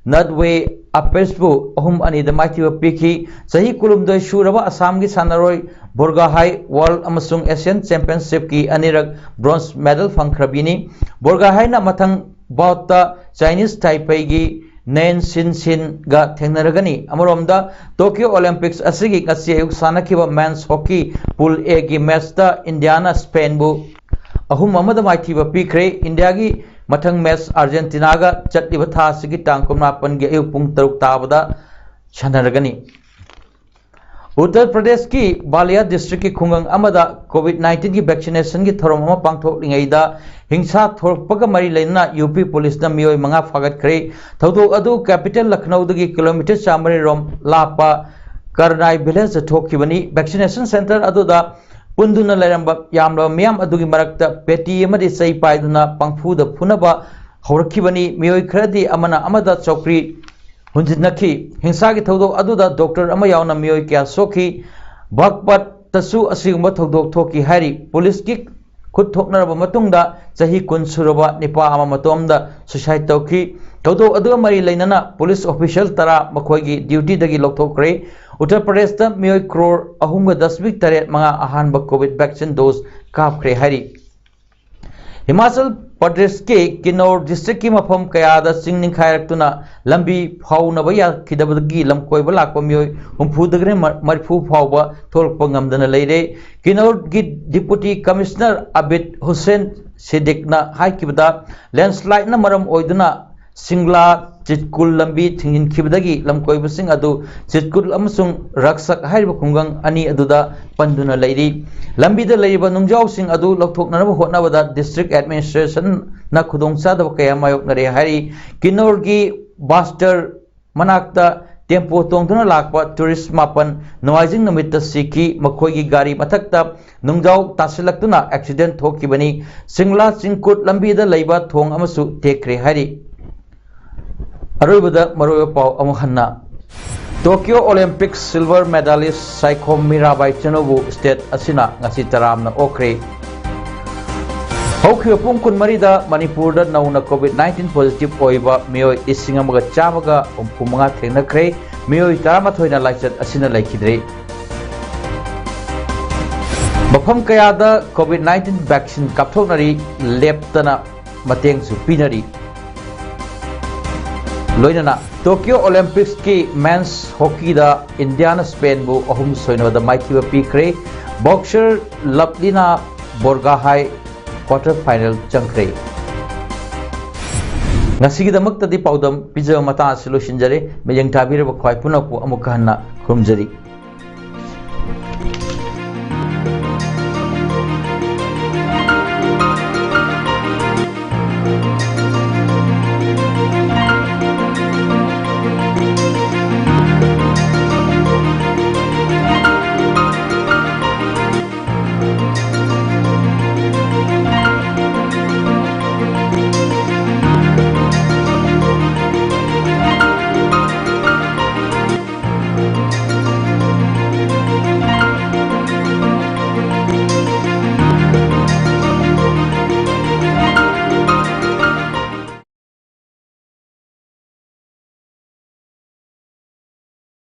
ꯅꯠꯋꯦ ꯑꯄꯦꯁꯄꯨ ꯑꯍꯨꯝ ꯑꯅꯤꯗ ꯃꯥꯏꯊꯤꯕ ꯄꯤꯈꯤ꯫ ꯆꯍꯤ ꯀꯨꯟꯍꯨꯝꯗꯣꯏ ꯁꯨꯔꯕ ꯑꯁꯥꯝꯒꯤ ꯁꯥꯟꯅꯔꯣꯏ ꯕꯣꯔꯒꯥꯍꯥꯏ ꯋꯥꯔꯜ ꯑꯃꯁꯨꯡ ꯑꯦꯁꯤꯌꯥꯟ ꯆꯦꯝꯄꯤꯌꯟꯁꯤꯞꯀꯤ ꯑꯅꯤꯔꯛ ꯕ꯭ꯔꯣꯟꯖ ꯃꯦꯗꯜ ꯐꯪꯈ꯭ꯔꯕꯤꯅꯤ꯫ ꯕꯣꯔꯒꯥꯍꯥꯏꯅ ꯃꯊꯪ ꯕꯥꯎꯠꯇ ꯆꯥꯏꯅꯤꯁ ꯇꯥꯏꯄꯩꯒꯤ ꯅꯦꯟ ꯁꯤꯟ ꯁꯤꯟꯒ ꯊꯦꯡꯅꯔꯒꯅꯤ꯫ ꯑꯃꯔꯣꯝꯗ, ꯇꯣꯀꯤꯌꯣ ꯑꯣꯂꯤꯝꯄꯤꯛꯁ ꯑꯁꯤꯒꯤ ꯉꯁꯤ ꯑꯌꯨꯛ ꯁꯥꯟꯅꯈꯤꯕ ꯃꯦꯟꯁ ꯍꯣꯀꯤ ꯄꯨꯜ ꯑꯦꯒꯤ ꯃꯦꯠꯁꯇ ꯏꯟꯗꯤꯌꯥꯅ ꯁ꯭ꯄꯦꯟꯕꯨ ꯑꯍꯨꯝ ꯑꯃꯗ ꯃꯥꯏꯊꯤꯕ ꯄꯤꯈ꯭ꯔꯦ꯫ ꯏꯟꯗꯤꯌꯥꯒꯤ ꯃꯊꯪ ꯃꯦꯠꯁ ꯑꯥꯔꯖꯦꯟꯇꯤꯅꯥꯒ ꯆꯠꯂꯤꯕ ꯊꯥ ꯑꯁꯤꯒꯤ ꯇꯥꯡ ꯀꯨꯟꯃꯥꯄꯟꯒꯤ ꯑꯌꯨꯛ ꯄꯨꯡ ꯇꯔꯨꯛ ꯇꯥꯕꯗ ꯁꯥꯟꯅꯔꯒꯅꯤ꯫ ꯎꯠꯇꯔ ꯄ꯭ꯔꯗꯦꯁꯀꯤ ꯕꯥꯂꯤꯌꯥ ꯗꯤꯁꯇ꯭ꯔꯤꯛꯀꯤ ꯈꯨꯡꯒꯪ ꯑꯃꯗ ꯀꯣꯚꯤꯗ ꯅꯥꯏꯟꯇꯤꯟꯒꯤ ꯚꯦꯛꯁꯤꯅꯦꯁꯟꯒꯤ ꯊꯧꯔꯝ ꯑꯃ ꯄꯥꯡꯊꯣꯛꯂꯤꯉꯩꯗ ꯍꯤꯡꯁꯥ ꯊꯣꯛꯂꯛꯄꯒ ꯃꯔꯤ ꯂꯩꯅꯅ ꯌꯨ ꯄꯤ ꯄꯨꯂꯤꯁꯅ ꯃꯤꯑꯣꯏ ꯃꯉꯥ ꯐꯥꯒꯠꯈ꯭ꯔꯦ꯫ ꯊꯧꯗꯣꯛ ꯑꯗꯨ ꯀꯦꯄꯤꯇꯦꯜ ꯂꯈꯅꯧꯗꯒꯤ ꯀꯤꯂꯣꯃꯤꯇꯔ ꯆꯥꯃꯔꯤ ꯔꯣꯝ ꯂꯥꯞꯄ ꯀꯔꯅꯥꯏ ꯚꯤꯂꯦꯖꯇ ꯊꯣꯛꯈꯤꯕꯅꯤ꯫ ꯚꯦꯛꯁꯤꯅꯦꯁꯟ ꯁꯦꯟꯇꯔ ꯑꯗꯨꯗ ꯄꯨꯟꯗꯨꯅ ꯂꯩꯔꯝꯕ ꯌꯥꯝꯂꯕ ꯃꯤꯌꯥꯝ ꯑꯗꯨꯒꯤ ꯃꯔꯛꯇ ꯄꯦꯇꯤ ꯑꯃꯗꯤ ꯆꯩ ꯄꯥꯏꯗꯨꯅ ꯄꯪꯐꯨꯗ ꯐꯨꯅꯕ ꯍꯧꯔꯛꯈꯤꯕꯅꯤ꯫ ꯃꯤꯑꯣꯏ ꯈꯔꯗꯤ ꯑꯃꯅ ꯑꯃꯗ ꯆꯧꯀ꯭ꯔꯤ ꯍꯨꯟꯖꯤꯟꯅꯈꯤ꯫ ꯍꯤꯡꯁꯥꯒꯤ ꯊꯧꯗꯣꯛ ꯑꯗꯨꯗ ꯗꯣꯛꯇꯔ ꯑꯃ ꯌꯥꯎꯅ ꯃꯤꯑꯣꯏ ꯀꯌꯥ ꯁꯣꯛꯈꯤ꯫ ꯕꯥꯒꯄꯠꯇꯁꯨ ꯑꯁꯤꯒꯨꯝꯕ ꯊꯧꯗꯣꯛ ꯊꯣꯛꯈꯤ ꯍꯥꯏꯔꯤ꯫ ꯄꯨꯂꯤꯁꯀꯤ ꯈꯨꯠ ꯊꯣꯛꯅꯔꯕ ꯃꯇꯨꯡꯗ ꯆꯍꯤ ꯀꯨꯟ ꯁꯨꯔꯕ ꯅꯤꯄꯥ ꯑꯃ ꯃꯇꯣꯝꯗ ꯁꯨꯏꯁꯥꯏꯗ ꯇꯧꯈꯤ꯫ ꯊꯧꯗꯣꯛ ꯑꯗꯨꯒ ꯃꯔꯤ ꯂꯩꯅꯅ ꯄꯨꯂꯤꯁ ꯑꯣꯐꯤꯁꯤꯌꯦꯜ ꯇꯔꯥ ꯃꯈꯣꯏꯒꯤ ꯗ꯭ꯌꯨꯇꯤꯗꯒꯤ ꯂꯧꯊꯣꯛꯈ꯭ꯔꯦ꯫ ꯎꯠꯇꯔ ꯄ꯭ꯔꯗꯦꯁꯇ ꯃꯤꯑꯣꯏ ꯀ꯭ꯔꯣꯔ ꯑꯍꯨꯝꯒ ꯗꯁꯃꯤꯛ ꯇꯔꯦꯠ ꯃꯉꯥ ꯑꯍꯥꯟꯕ ꯀꯣꯚꯤꯗ ꯚꯦꯛꯁꯤꯟ ꯗꯣꯁ ꯀꯥꯞꯈ꯭ꯔꯦ ꯍꯥꯏꯔꯤ꯫ ꯍꯤꯃꯥꯆꯜ ꯄ꯭ꯔꯗꯦꯁꯀꯤ ꯀꯤꯟꯅꯧꯔ ꯗꯤꯁꯇ꯭ꯔꯤꯛꯀꯤ ꯃꯐꯝ ꯀꯌꯥꯗ ꯆꯤꯡ ꯅꯤꯡꯈꯥꯏꯔꯛꯇꯨꯅ ꯂꯝꯕꯤ ꯐꯥꯎꯅꯕ ꯌꯥꯈꯤꯗꯕꯗꯒꯤ ꯂꯝꯀꯣꯏꯕ ꯂꯥꯛꯄ ꯃꯤꯑꯣꯏ ꯍꯨꯝꯐꯨꯗꯒꯤꯅ ꯃꯔꯤꯐꯨ ꯐꯥꯎꯕ ꯊꯣꯛꯂꯛꯄ ꯉꯝꯗꯅ ꯂꯩꯔꯦ꯫ ꯀꯤꯟꯅꯧꯔꯒꯤ ꯗꯤꯄꯨꯇꯤ ꯀꯃꯤꯁꯅꯔ ꯑꯕꯤꯗ ꯍꯨꯁꯦꯟ ꯁꯤꯗꯤꯛꯅ ꯍꯥꯏꯈꯤꯕꯗ, ꯂꯦꯟꯁꯂꯥꯏꯗꯅ ꯃꯔꯝ ꯑꯣꯏꯗꯨꯅ ꯁꯤꯡꯂꯥ ꯆꯤꯠꯀꯨꯜ ꯂꯝꯕꯤ ꯊꯤꯡꯖꯤꯟꯈꯤꯕꯗꯒꯤ ꯂꯝꯀꯣꯏꯕꯁꯤꯡ ꯑꯗꯨ ꯆꯤꯠꯀꯨꯜ ꯑꯃꯁꯨꯡ ꯔꯛꯁꯛ ꯍꯥꯏꯔꯤꯕ ꯈꯨꯡꯒꯪ ꯑꯅꯤ ꯑꯗꯨꯗ ꯄꯟꯗꯨꯅ ꯂꯩꯔꯤ꯫ ꯂꯝꯕꯤꯗ ꯂꯩꯔꯤꯕ ꯅꯨꯡꯖꯥꯎꯁꯤꯡ ꯑꯗꯨ ꯂꯧꯊꯣꯛꯅꯅꯕ ꯍꯣꯠꯅꯕꯗ ꯗꯤꯁꯇ꯭ꯔꯤꯛ ꯑꯦꯗꯃꯤꯅꯤꯁꯇ꯭ꯔꯦꯁꯟꯅ ꯈꯨꯗꯣꯡꯆꯥꯗꯕ ꯀꯌꯥ ꯃꯥꯌꯣꯛꯅꯔꯦ ꯍꯥꯏꯔꯤ꯫ ꯀꯤꯟꯅꯧꯔꯒꯤ ꯕꯥꯁꯇꯔ ꯃꯅꯥꯛꯇ ꯇꯦꯝꯄꯣ ꯇꯣꯡꯗꯨꯅ ꯂꯥꯛꯄ ꯇꯨꯔꯤꯁ ꯃꯥꯄꯟ ꯅꯣꯡꯃꯥꯏꯖꯤꯡ ꯅꯨꯃꯤꯠꯇ ꯁꯤꯈꯤ꯫ ꯃꯈꯣꯏꯒꯤ ꯒꯥꯔꯤ ꯃꯊꯛꯇ ꯅꯨꯡꯖꯥꯎ ꯇꯥꯁꯤꯜꯂꯛꯇꯨꯅ ꯑꯦꯛꯁꯤꯗꯦꯟ ꯊꯣꯛꯈꯤꯕꯅꯤ꯫ ꯁꯤꯡꯂꯥ ꯆꯤꯡꯀꯨꯠ ꯂꯝꯕꯤꯗ ꯂꯩꯕ ꯊꯣꯡ ꯑꯃꯁꯨ ꯇꯦꯛꯈ꯭ꯔꯦ ꯍꯥꯏꯔꯤ꯫ ꯑꯔꯣꯏꯕꯗ ꯃꯔꯨꯑꯣꯏꯕ ꯄꯥꯎ ꯑꯃꯨꯛ ꯍꯟꯅ꯫ Tokyo Olympics silver medalist Saikhom Mirabai ꯆꯅꯨꯕꯨ ꯁ꯭ꯇꯦꯠ ꯑꯁꯤꯅ ꯉꯁꯤ ꯇꯔꯥꯝꯅ ꯑꯣꯛꯈ꯭ꯔꯦ꯫ ꯍꯧꯈꯤꯕ ꯄꯨꯡ ꯀꯨꯟꯃꯔꯤꯗ ꯃꯅꯤꯄꯨꯔꯗ ꯅꯧꯅ COVID nineteen positive ꯑꯣꯏꯕ ꯃꯤꯑꯣꯏ ꯂꯤꯁꯤꯡ ꯑꯃꯒ ꯆꯥꯝꯃꯒ ꯍꯨꯝꯐꯨ ꯃꯉꯥ ꯊꯦꯡꯅꯈ꯭ꯔꯦ꯫ ꯃꯤꯑꯣꯏ ꯇꯔꯥꯃꯥꯊꯣꯏꯅ ꯂꯥꯏꯆꯠ ꯑꯁꯤꯅ ꯂꯩꯈꯤꯗ꯭ꯔꯤ꯫ ꯃꯐꯝ ꯀꯌꯥꯗ COVID nineteen vaccine ꯀꯥꯞꯊꯣꯛꯅꯔꯤ, ꯂꯦꯞꯇꯅ ꯃꯇꯦꯡꯁꯨ ꯄꯤꯅꯔꯤ꯫ ꯂꯣꯏꯅꯅ Tokyo Olympics ꯀꯤ men's hockey ꯗ ꯏꯟꯗꯤꯌꯥꯅ ꯁ꯭ꯄꯦꯟꯕꯨ ꯑꯍꯨꯝ ꯁꯣꯏꯅꯕꯗ ꯃꯥꯏꯊꯤꯕ ꯄꯤꯈ꯭ꯔꯦ꯫ Boxer ꯂꯕꯂꯤꯅꯥ ꯕꯣꯔꯒꯥꯍꯥꯏ quarter final ꯆꯪꯈ꯭ꯔꯦ꯫ ꯉꯁꯤꯒꯤꯗꯃꯛꯇꯗꯤ ꯄꯥꯎꯗꯝ ꯄꯤꯖꯕ ꯃꯇꯥꯡ ꯑꯁꯤ ꯂꯣꯏꯁꯤꯟꯖꯔꯦ꯫ ꯃꯤꯠꯌꯦꯡ ꯇꯥꯕꯤꯔꯕ ꯈ꯭ꯋꯥꯏ ꯄꯨꯝꯅꯃꯛꯄꯨ ꯑꯃꯨꯛꯀ ꯍꯟꯅ ꯈꯨꯔꯨꯝꯖꯔꯤ꯫